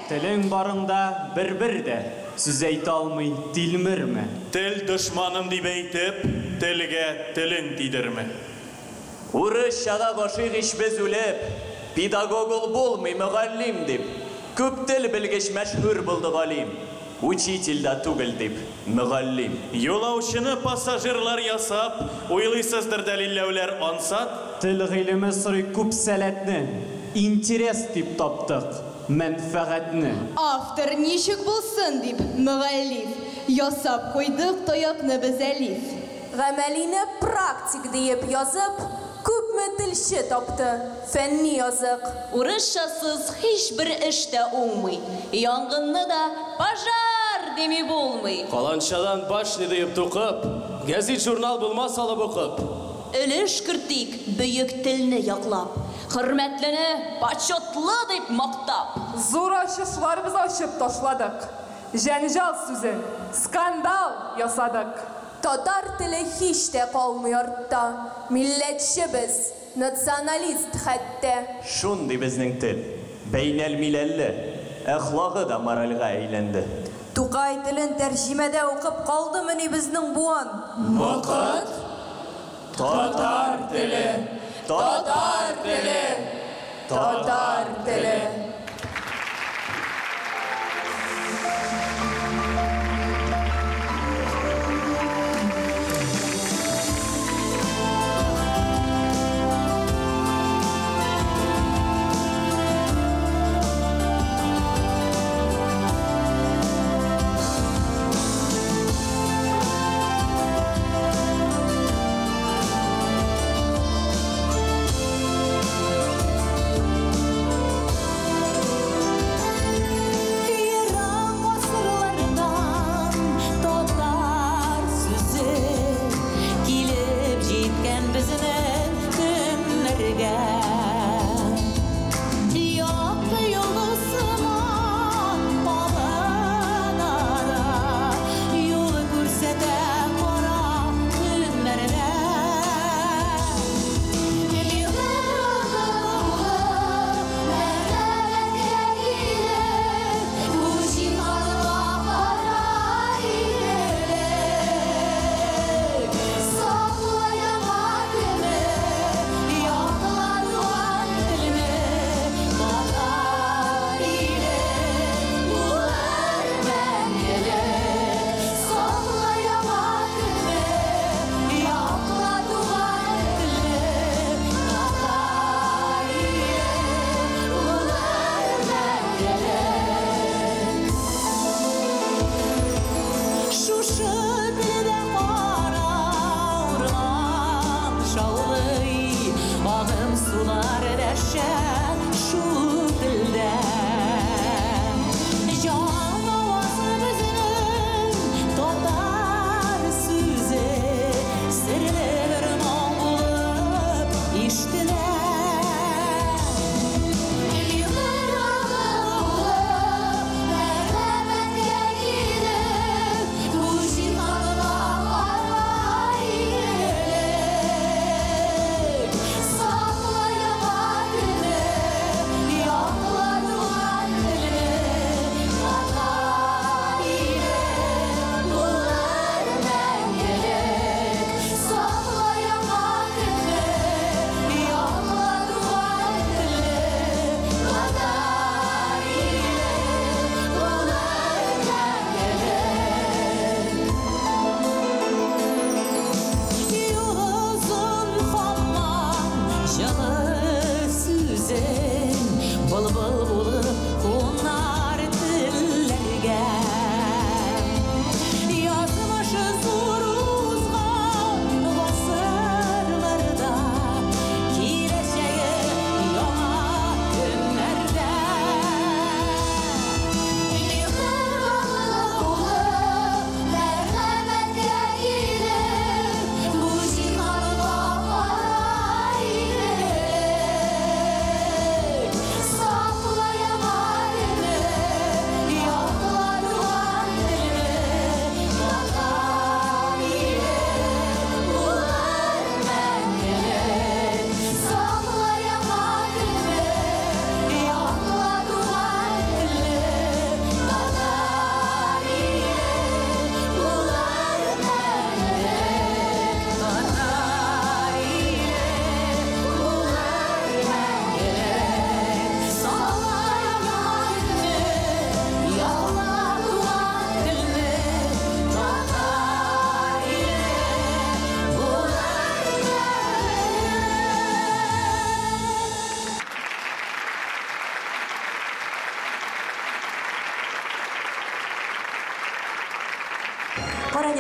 Телең барында бер-бер дә сүз әйтә алмый тилмермә. Тел дошманым дип әйтеп, телгә телең тидермә. Урысчага гашыйк ич без үлеп, Педагог ул булмый, мөгаллим дип, Күп тел белгеч мәшһүр булды галим. Учитель дә түгел дип, мөгаллим. Юлаучыны пассажирлар ясап, уйлыйсыздыр дәлилләүләр ансат? Тел гыйлеме сорый күп сәләтне, интерес дип таптык, мәнфәгатьне. Автор ничек булсын дип, мөгаллиф, ясап куйдык таякны без әлиф. Гамәлине практик диеп язып, күпме телче тапты фәнни язык. Урысчасыз һичбер эш тә уңмый. Янгынны да пожар дими булмый. Каланчадан башня диеп тукып, гәзит-журнал булмас алып укып. Өлеш кертик бөек телне яклап, хөрмәтлене почетлы дип мактап. Зур ачышлар без ачып ташладык. Җәнҗал сүзен скандал ясадык. Татар теле һич тә калмый артта. Милләтче без, националист хәтта. Шундый безнең тел, бәйнәлмиләлле, әхлагы да моральгә әйләнде. Тукай телен тәрҗемәдә укып калдымыни безнең буын? Мокыт? Татар теле, татар теле, татар теле.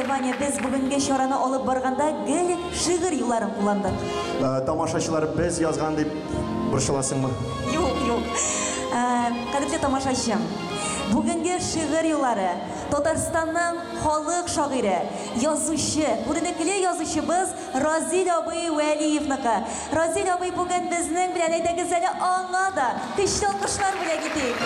Ваня, без бүгенге чараны алып барганда гел шигырь юлларын кулландык. Тамашачылар без язган дип борчыласыңмы? Юк, юк. Кадерле тамашачым, бүгенге шигырь юллары Татарстанның халык шагыйре, язучы, күренекле язучыбыз Разил абый Вәлиевныкы. Разил абый бүген безнең белән, әйдәгез әле аңа да көчле алкышлар бүләк итик.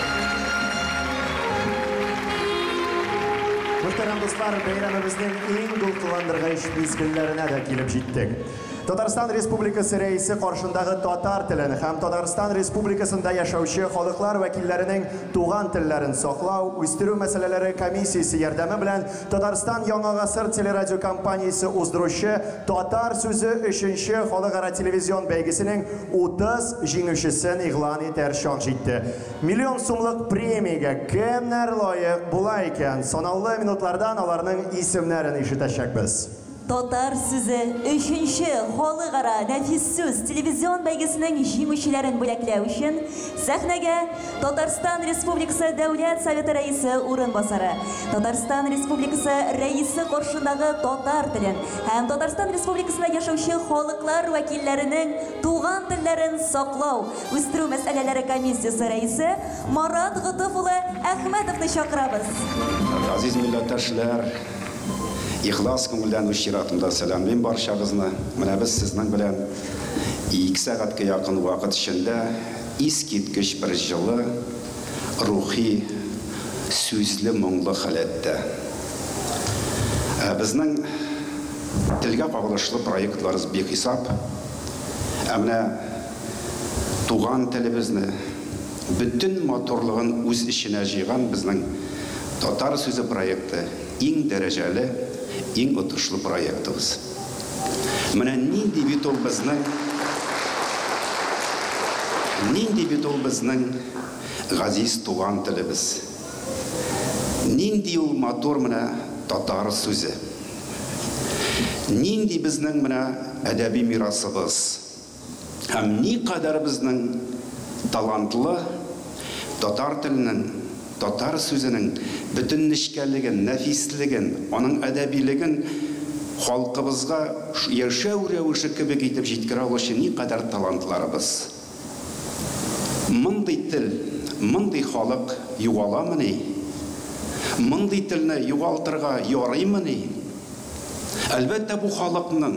Мөхтәрәм дуслар, бәйрәмебезнең иң дулкынландыргыч мизгелләренә дә килеп җиттек. Татарстан Республикасы Рәисе каршындагы татар телен һәм Татарстан Республикасында яшәүче халыклар вәкилләренең туган телләрен саклау, үстерү мәсьәләләре комиссиясе ярдәме белән Татарстан Яңа гасыр телерадиокомпаниясе уздыручы Татар сүзе өченче халыкара телевизион бәйгесенең 30 җиңүчесен игълан итәр чак җитте. Миллион сумлык премиягә кемнәр лаек була икән? Санаулы минутлардан аларның исемнәрен ишетәчәкбез. Татар сүзе өченче халыкара нәфис сүз телевизион бәйгесенең җиңүчеләрен бүләкләү өчен сәхнәгә Татарстан Республикасы Дәүләт Советы Рәисе урынбасары, Татарстан Республикасы Рәисе каршындагы татар телен һәм Татарстан Республикасында яшәүче халыклар вәкилләренең туган телләрен саклау, үстерү мәсьәләләре комиссиясе рәисе Марат Готыф улы Әхмәтовны чакырабыз. Газиз милләттәшләр, ихлас күңелдән үз чиратымда сәламлим барчагызны. Менә без сезнең белән 2 сәгатькә якын вакыт эчендә искиткеч бер җылы, рухи, сүзле, моңлы халәттә. Безнең телгә кагылышлы проектларыбыз бихисап. Ә менә туган телебезне бөтен матурлыгын үз эченә җыйган безнең Татар сүзе проекты иң дәрәҗәле, иң отышлы проектыбыз. Менә нинди бит ул безнең, нинди бит ул безнең газиз туган телебез. Нинди ул матур менә татар сүзе. Нинди безнең менә әдәби мирасыбыз. Һәм никадәр безнең талантлы татар теленең, татар сүзенең бөтен нечкәлеген, нәфислеген, аның әдәбилеген халкыбызга яшәү рәвеше кебек итеп җиткерә алучы никадәр талантларыбыз. Мондый тел, мондый халык югаламыни? Мондый телне югалтырга ярыймыни? Әлбәттә, бу халыкның,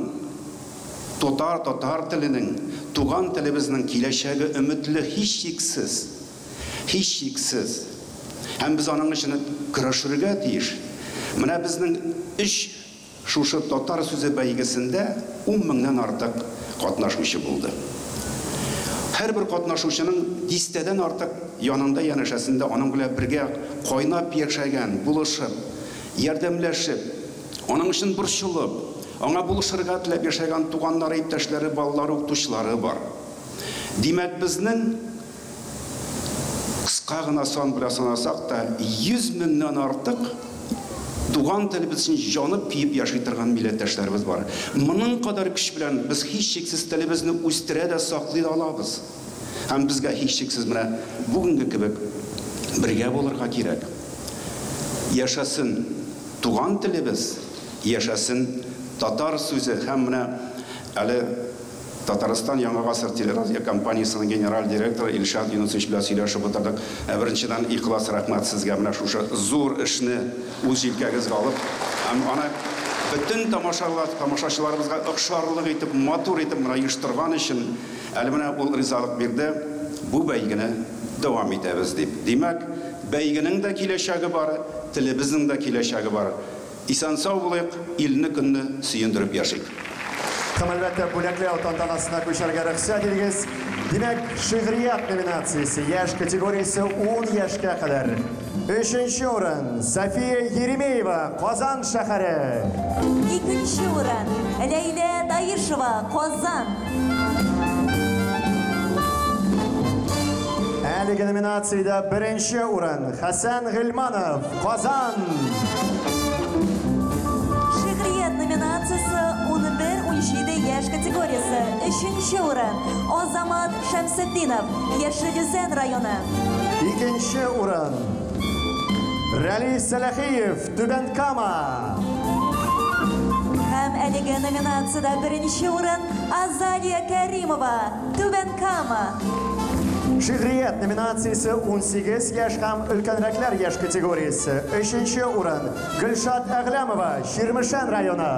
татар, татар теленең, туган телебезнең киләчәге өметле һичшиксез. Һичшиксез. Һәм без аның өчен көрәшергә тиеш. Менә безнең өч шушы татар сүзе бәйгесендә 10 меңнән артык катнашучы булды. Һәрбер катнашучының дистәдән артык янында, янәшәсендә аның белән бергә кайнап яшәгән, булышып, ярдәмләшеп, аның өчен борчылып, аңа булышырга теләп яшәгән туганнары, иптәшләре, балалары, укытучылары бар. Димәк, безнең кыска гына сан белән санасак та, 100 меңнән артык туган телебез өчен җанып көеп яши торган милләттәшләребез бар. Моның кадәр көч белән без һичшиксез телебезне үстерә дә, саклый да алабыз. Һәм безгә һичшиксез менә бүгенге кебек бергә булырга кирәк. Яшәсен туган телебез, яшәсен татар сүзе. Һәм менә әле Татарстан Яңа гасыр телерадиокомпаниясенең генераль директоры Илшат Юнусович белән сөйләшеп утырдык. Беренчедән, ихлас рәхмәт сезгә менә шушы зур эшне үз җилкәгезгә алып, һәм аны бөтен тамашачыларыбызга охшарлык итеп, матур итеп менә оештырган өчен, әле менә ул ризалык бирде, бу бәйгене дәвам итәбез дип. Димәк, бәйгенең дә киләчәге бар, телебезнең дә киләчәге бар. Исән-сау булыйк, илне көнне сөендереп яшик. Һәм әлбәттә, бүләкләү тантанасына күчәргә рөхсәт итегез. Димәк, шигърият номинациясе яшь категориясе 10 яшькә кадәр. Өченче урын София Еремеева, Казан шәһәре. Икенче урын Ләйлә Таишева, Казан. Әлеге номинациядә беренче урын Хәсән Гыйльманов, Казан. Шигърият номинациясе 11-17 яшь категориясе. Өченче урын Азамат Шәмсетдинов, Яшел Үзән районы. Икенче урын Рәлис Сәләхиев, Түбән Кама. әлеге номинациядә беренче урын Азалия Кәримова, Түбән Кама. Шигърият номинациясе 18 яшь һәм өлкәнрәкләр яшь категориясе. Өченче урын Гөлшат Әгъләмова, Чирмешән районы.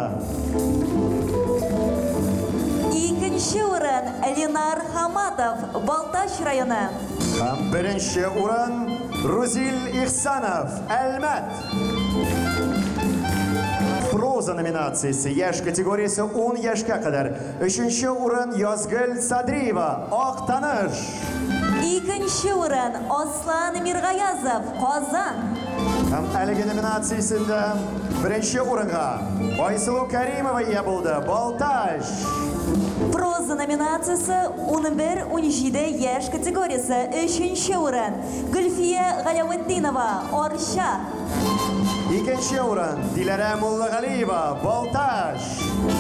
Икенче урын Ленар Хаматов, Балтач районы. Һәм беренче урын Рузил Ихсанов, Әлмәт. Проза номинациясе яшь категориясе 10 яшькә кадәр. Өченче урын Язгөл Садриева, Актаныш. Икенче урын Аслан Миргаязов, Казан. Һәм әлеге номинациясендә беренче урынга Айсылу Кәримова ия булды, Балтач. Проза номинациясе 11-17 яшь категориясе. Өченче урын Гөлфия Галәветдинова, Арча. Икенче урын Диләрә Муллагалиева, Балтач.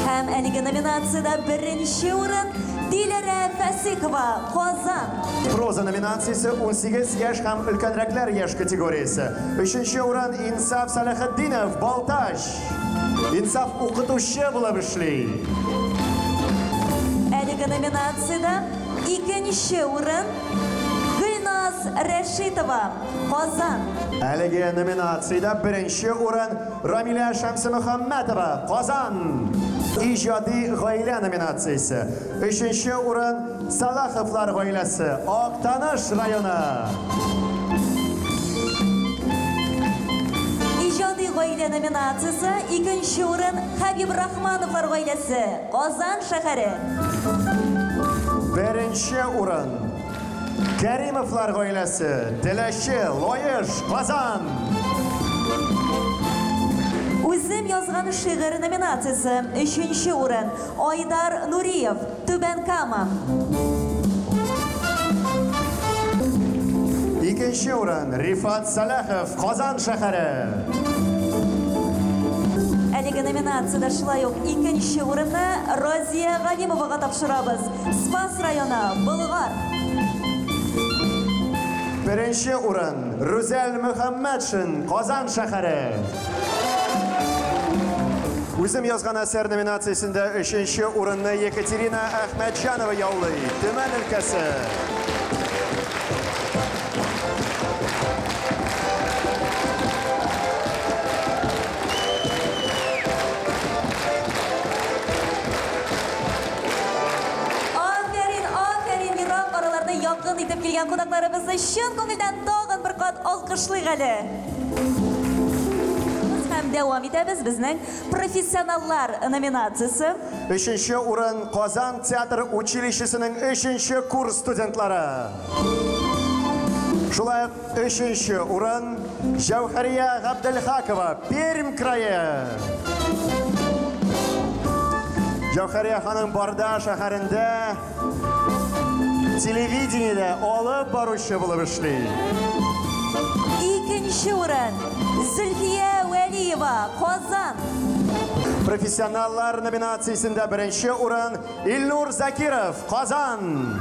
Һәм әлеге номинациядә беренче урын Диләрә Фәсихова, Казан. Проза номинациясе 18 яшь һәм өлкәнрәкләр яшь категориясе. Өченче урын Инсаф Сәләхетдинов, Балтач. Инсаф укытучы булып эшли. Әлеге номинациядә икенче урын Гөлназ Рәшитова, Казан. Әлеге номинациядә беренче урын Рамилә Шәмсемөхәммәтова, Казан. Иҗади гаилә номинациясе. Өченче урын Салаховлар гаиләсе, Актаныш районы. Иҗади гаилә номинациясе икенче урын Хәбибрахмановлар гаиләсе, Казан шәһәре. Беренче урын Кәримовлар гаиләсе, Теләче, Лаеш, Казан. Үзем язган шигырь номинациясе өченче урын Айдар Нуриев, Түбән Кама. Икенче урын Рифат Сәлахов, Казан шәһәре. Әлеге номинациядә шулай ук икенче урынны Розия Галимовага тапшырабыз. Спас районы, Болгар. Беренче урын Рүзәл Мөхәммәтшин, Казан шәһәре. Үзем язган әсәр номинациясендә өченче урынны Екатерина Әхмәтҗанова яулый, Төмән өлкәсе. Афәрин, афәрин, ерак араларны якын итеп килгән кунакларыбызны чын күңелдән тагын бер кат алкышлыйк әле. Һәм дәвам итәбез безнең профессионаллар номинациясе. Өченче урын Казан театр училищесының өченче курс студентлары. Шулай ук өченче урын Җәүһәрия Габделхакова, Пермь крае. Җәүһәрия ханым Барда шәһәрендә телевидениедә алып баручы булып эшли. Икенче урын Зөлфия Вәлиева, Казан. Профессионаллар номинациясендә беренче урын Илнур Закиров, Казан.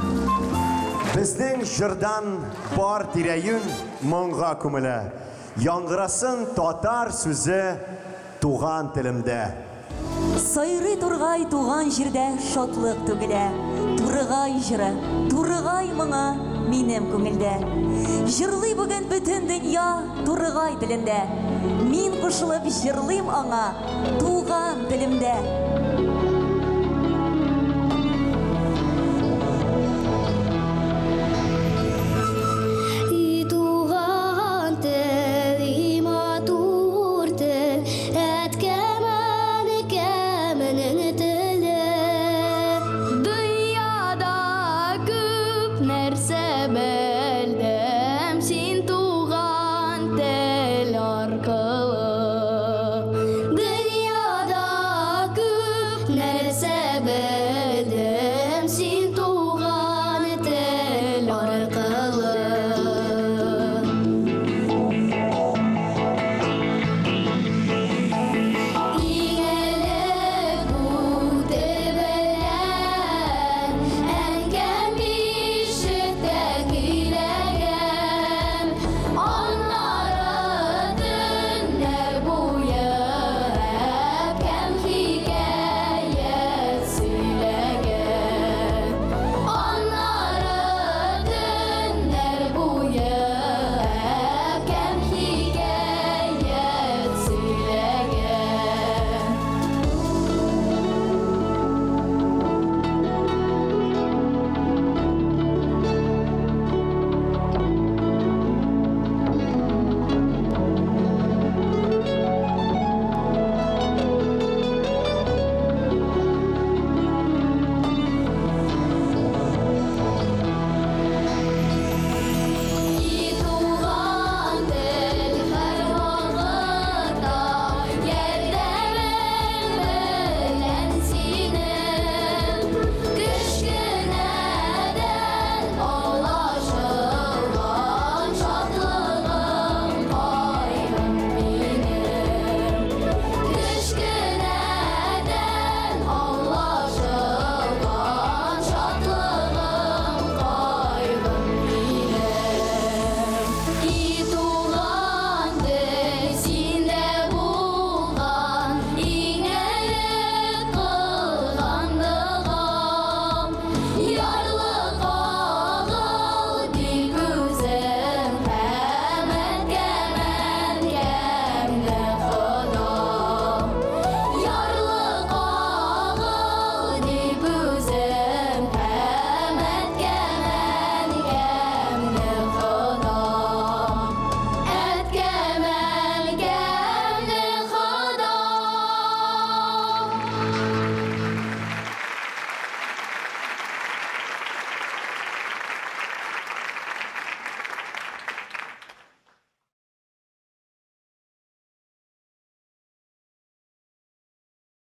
Безнең җырдан бар тирә-юнь моңга күмелә. Яңгырасын татар сүзе туган телемдә. Сайрый тургай туган җирдә шатлык түгелә. Турыгай җыры, турыгай моңы минем күңелдә. Җырлый бүген бөтен дөнья турыгай телендә. Мин кушылып җырлыйм аңа туган телемдә.